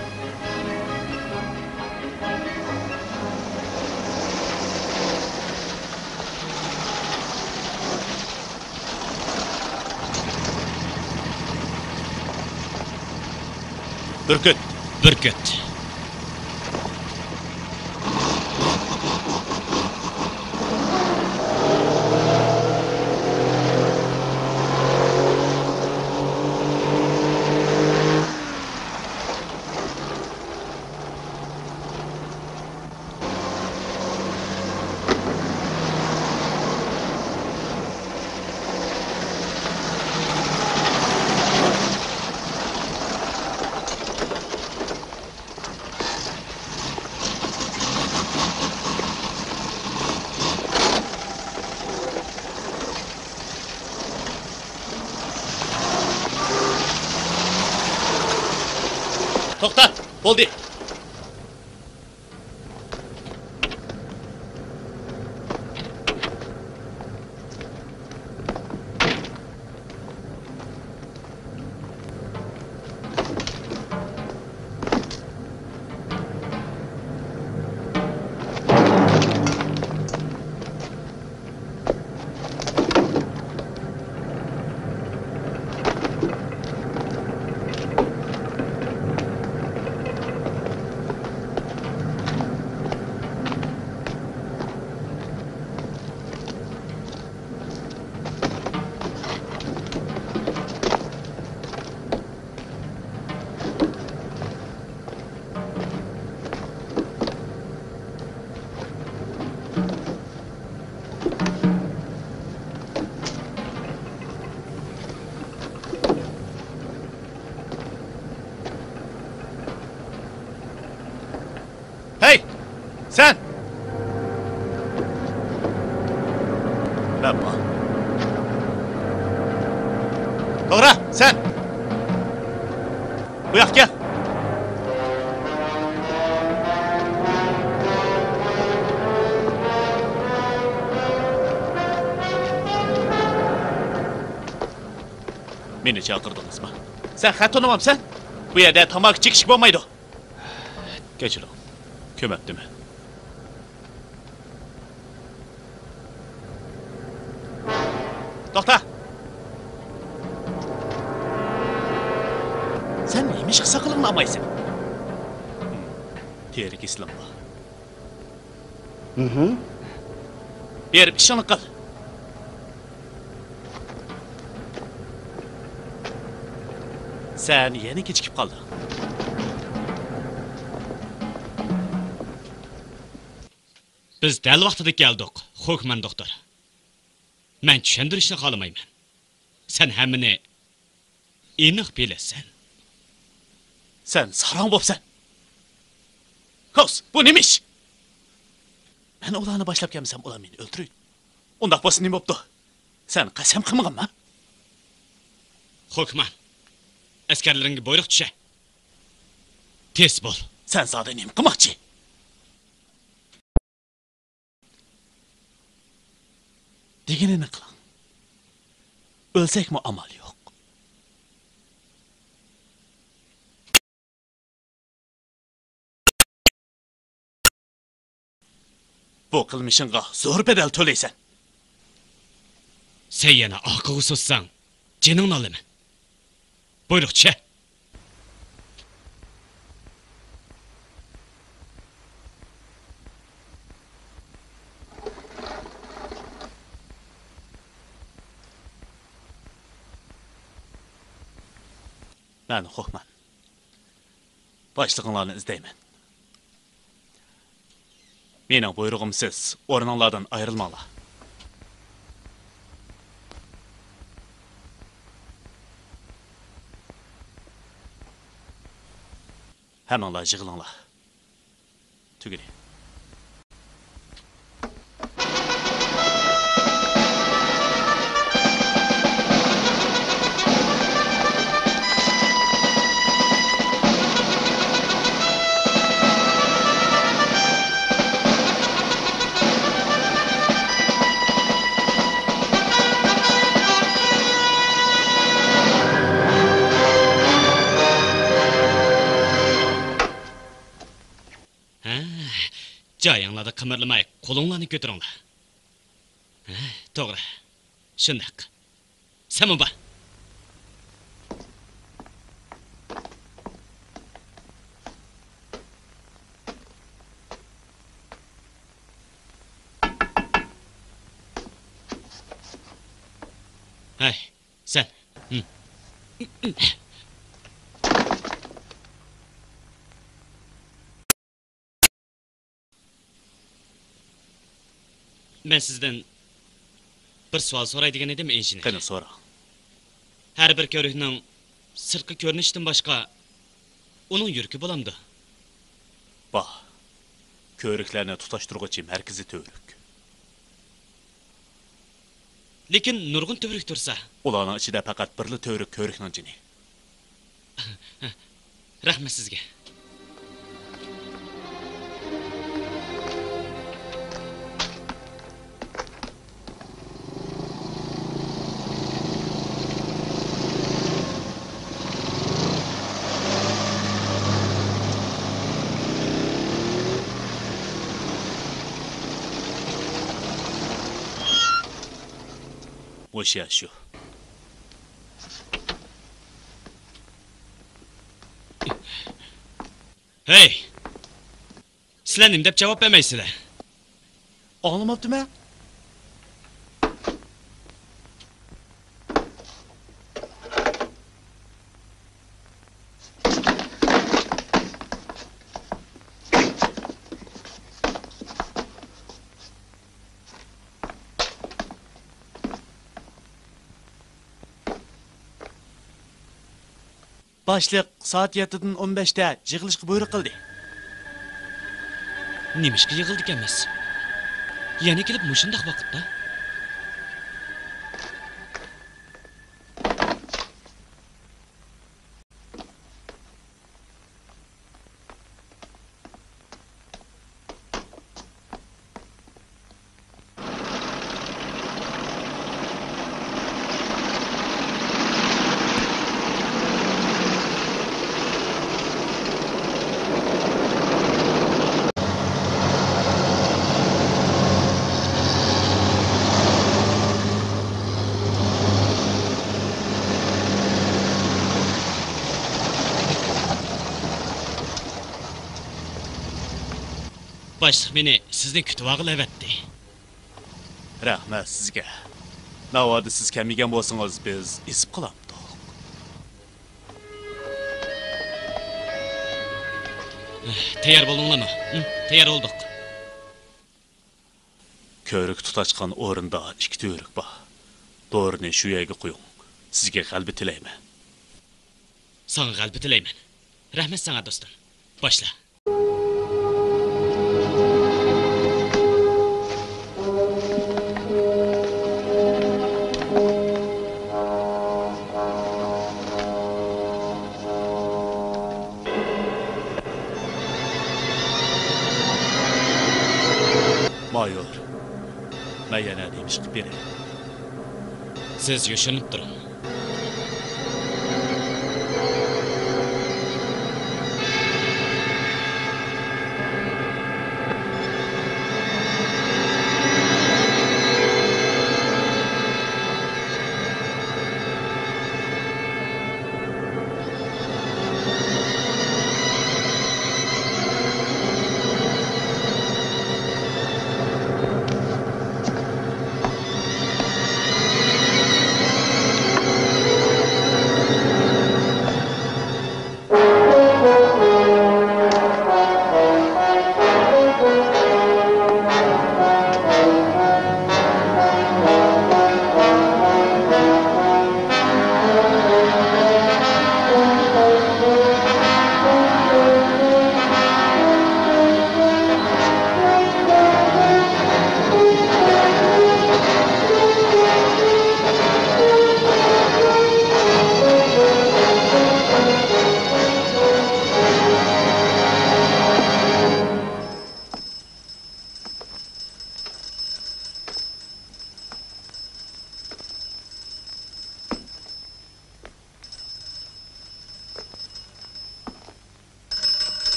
بۈركۈت. بۈركۈت. توختا، بولدى. ھەي! سەن! مەنمۇ. توغرا، سەن! بۇ ياققا كەل! مېنى چاقىردىڭىزمۇ؟ سەن خەت تونۇمامسەن؟ بۇ يەردە تاماكا چېكىشكە بولمايدۇ. كەچۈرۈڭ، كۆمەپتىمەن. توختا! سەن نېمىشقا ساقىلىڭنى ئالمايسەن؟ تېرە كېسىلىڭ بار. ھىم. بېرىپ ئىشىڭنى قىل. سەن يەنە كېچىكىپ قالدىڭ. بىز دەل ۋاقتىدا كەلدۇق، خوكمان دوختۇر. مەن چۈشەندۈرۈشنى خالىمايمەن. سەن ھەممىنى ئېنىق بىلىسەن. سەن ساراڭ بوپسەن. كوس، بۇ نېمە ئىش؟ مەن ئۇلارنى باشلاپ كەلمىسەم، ئۇلار مېنى ئۆلتۈرىدۇ. ئۇنداق بولسا نېمە بوپتۇ؟ سەن قەسەم قىلمىغانما؟ خوكمان، ئەسكەرلىرىڭگە بۇيرۇق چۈشە. تېز بول. سەن زادى نېمە قىلماقچى؟ دېگىنىنى قىلىڭ. ئۆلسەكمۇ ئامال يوق. بۇ قىلمىشىڭغا زور بەدەل تۆلەيسەن. سەن يەنە ئارقىغا سوزساڭ، جېنىڭنى ئالىمەن. بۇيرۇق چۈشە. مەن خوكمان. باشلىقىڭلارنى ئىزدەيمەن. مېنىڭ بۇيرۇغۇمسىز ئورنۇڭلاردىن ئايرىلماڭلار. ھەممىڭلار يىغىلىڭلار. تۈگىدى. ھە، جايىڭلاردا قىمىرلىماي، قولۇڭلارنى كۆتۈرۈڭلار. ھە، توغرا. شۇنداق. سەنمۇ بار. ھەي، سەن. ھىم. مەن سىزدىن بىر سوئال سوراي دېگەن ئىدىم، ئىنژېنېر. قېنى، سورا. ھەر بىر كۆۋرۈكنىڭ سىرتقى كۆرۈنۈشىدىن باشقا، ئۇنىڭ يۈرىكى بولامدۇ؟ بار. كۆۋرۈكلەرنى تۇتاشتۇرغۇچى مەركىزىي تۈۋرۈك. لېكىن نۇرغۇن تۈۋرۈك تۇرسا؟ ئۇلارنىڭ ئىچىدە پەقەت بىرلا تۈۋرۈك كۆۋرۈكنىڭ جېنى. رەھمەت سىزگە. مۇشۇ يەر شۇ. ھەي! سىلەر نېمە دەپ جاۋاب بەرمەيسىلەر؟ ئاڭلىماپتىمەن. باشلىق سائەت يەتتىدىن ئون بەشتە يىغىلىشقا بۇيرۇق قىلدى. نېمىشقا يىغىلدىكەنمىز؟ يەنە كېلىپ مۇشۇنداق ۋاقىتتا؟ باشلىق مېنى سىزنى كۈتۈۋالغىلى ئەۋەتتى. رەھمەت سىزگە. ناۋادا سىز كەلمىگەن بولسىڭىز، بىز ئېسىپ قالامتۇق. تەييار بولدۇڭلارمۇ؟ ھىم، تەييار بولدۇق. كۆۋرۈك تۇتاشقان ئورۇندا ئىككى تۈۋرۈك بار. دورىنى شۇ يەرگە قويۇڭ. سىزگە غەلىبە تىلەيمەن. ساڭا غەلىبە تىلەيمەن. رەھمەت ساڭا، دوستۇم. باشلا. مايور، مەن يەنە نېمە ئىش قىلىپ بېرەي؟ سىز يوشۇرۇنۇپ تۇرۇڭ.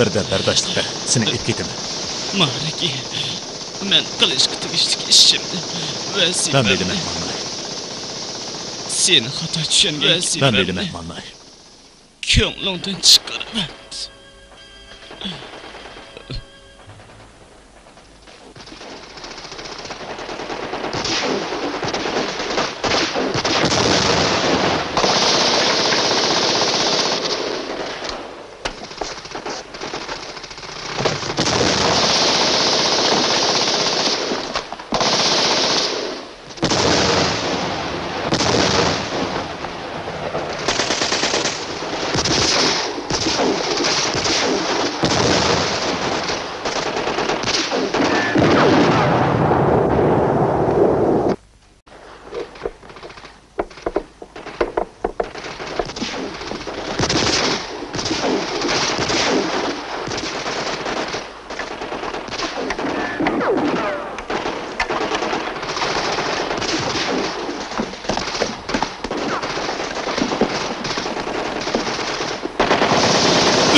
بىردەم بەرداشلىق بەر، سېنى ئېلىپ كېتىمەن. مارىكى، مەن قىلىشقا تېگىشلىك ئىشىمنى، ۋەزىپەمنى، مەن بىلىمەن، ماناي. سېنى خاتا چۈشەنگەن، مەن بىلىمەن، ماناي. كۆڭلۈڭدىن چىقىرىۋەت.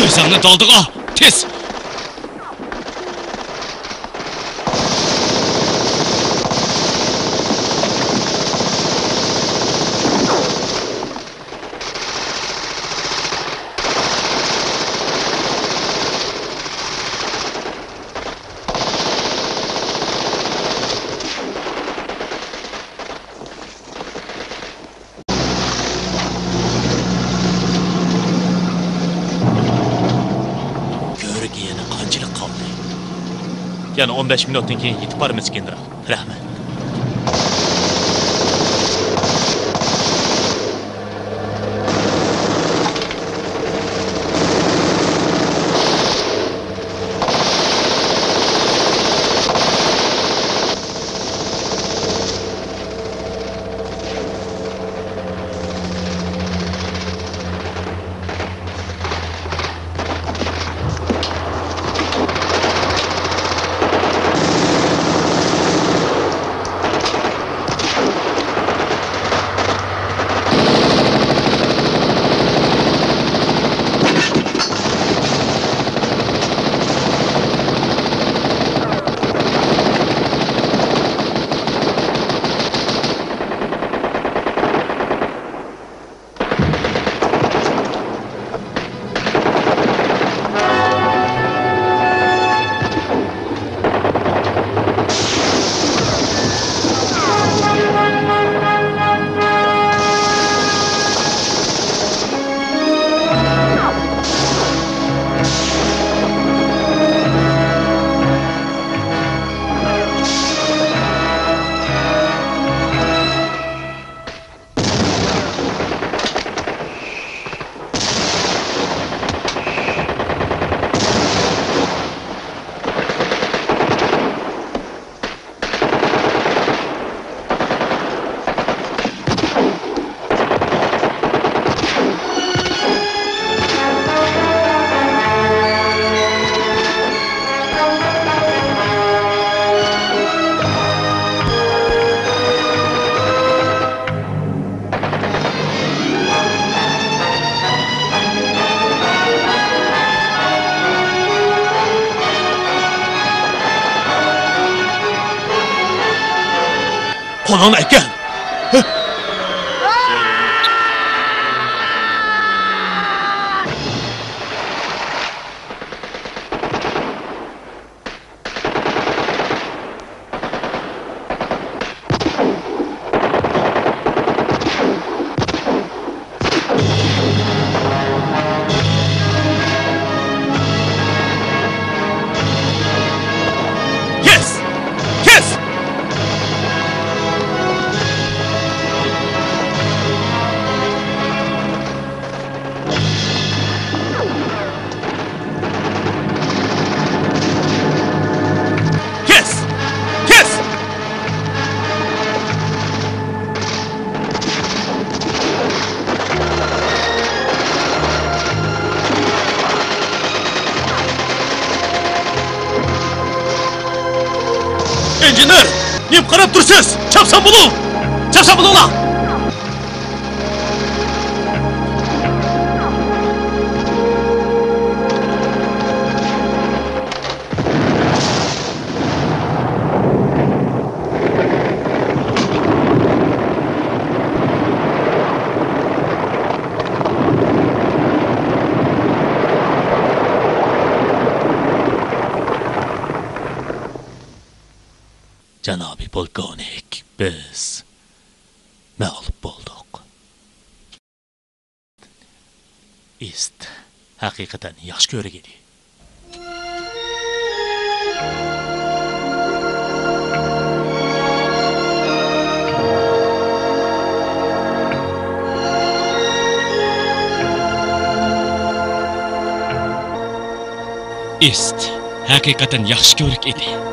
ئۆزۈڭنى دالدىغا، تېز! كۆۋرۈككە يەنە قانچىلىك قالدى؟ يەنە ئون بەش مىنۇتتىن كېيىن يېتىپ بارىمىز، گېنېرال. رەھمەت. قولۇڭنى ئەكەل! كەس! كەس! ئىنژېنېر، نېمە قاراپ تۇرسىز؟ چاپسان بولۇڭ! چاپسان بولۇڭلار! جانابىي پولكوۋنىك، بىز مەغلۇپ بولدۇق. ئىست ھەقىقەتەن ياخشى كۆرۈك ئىدى. ئىست ھەقىقەتەن ياخشى كۆرۈك ئىدى.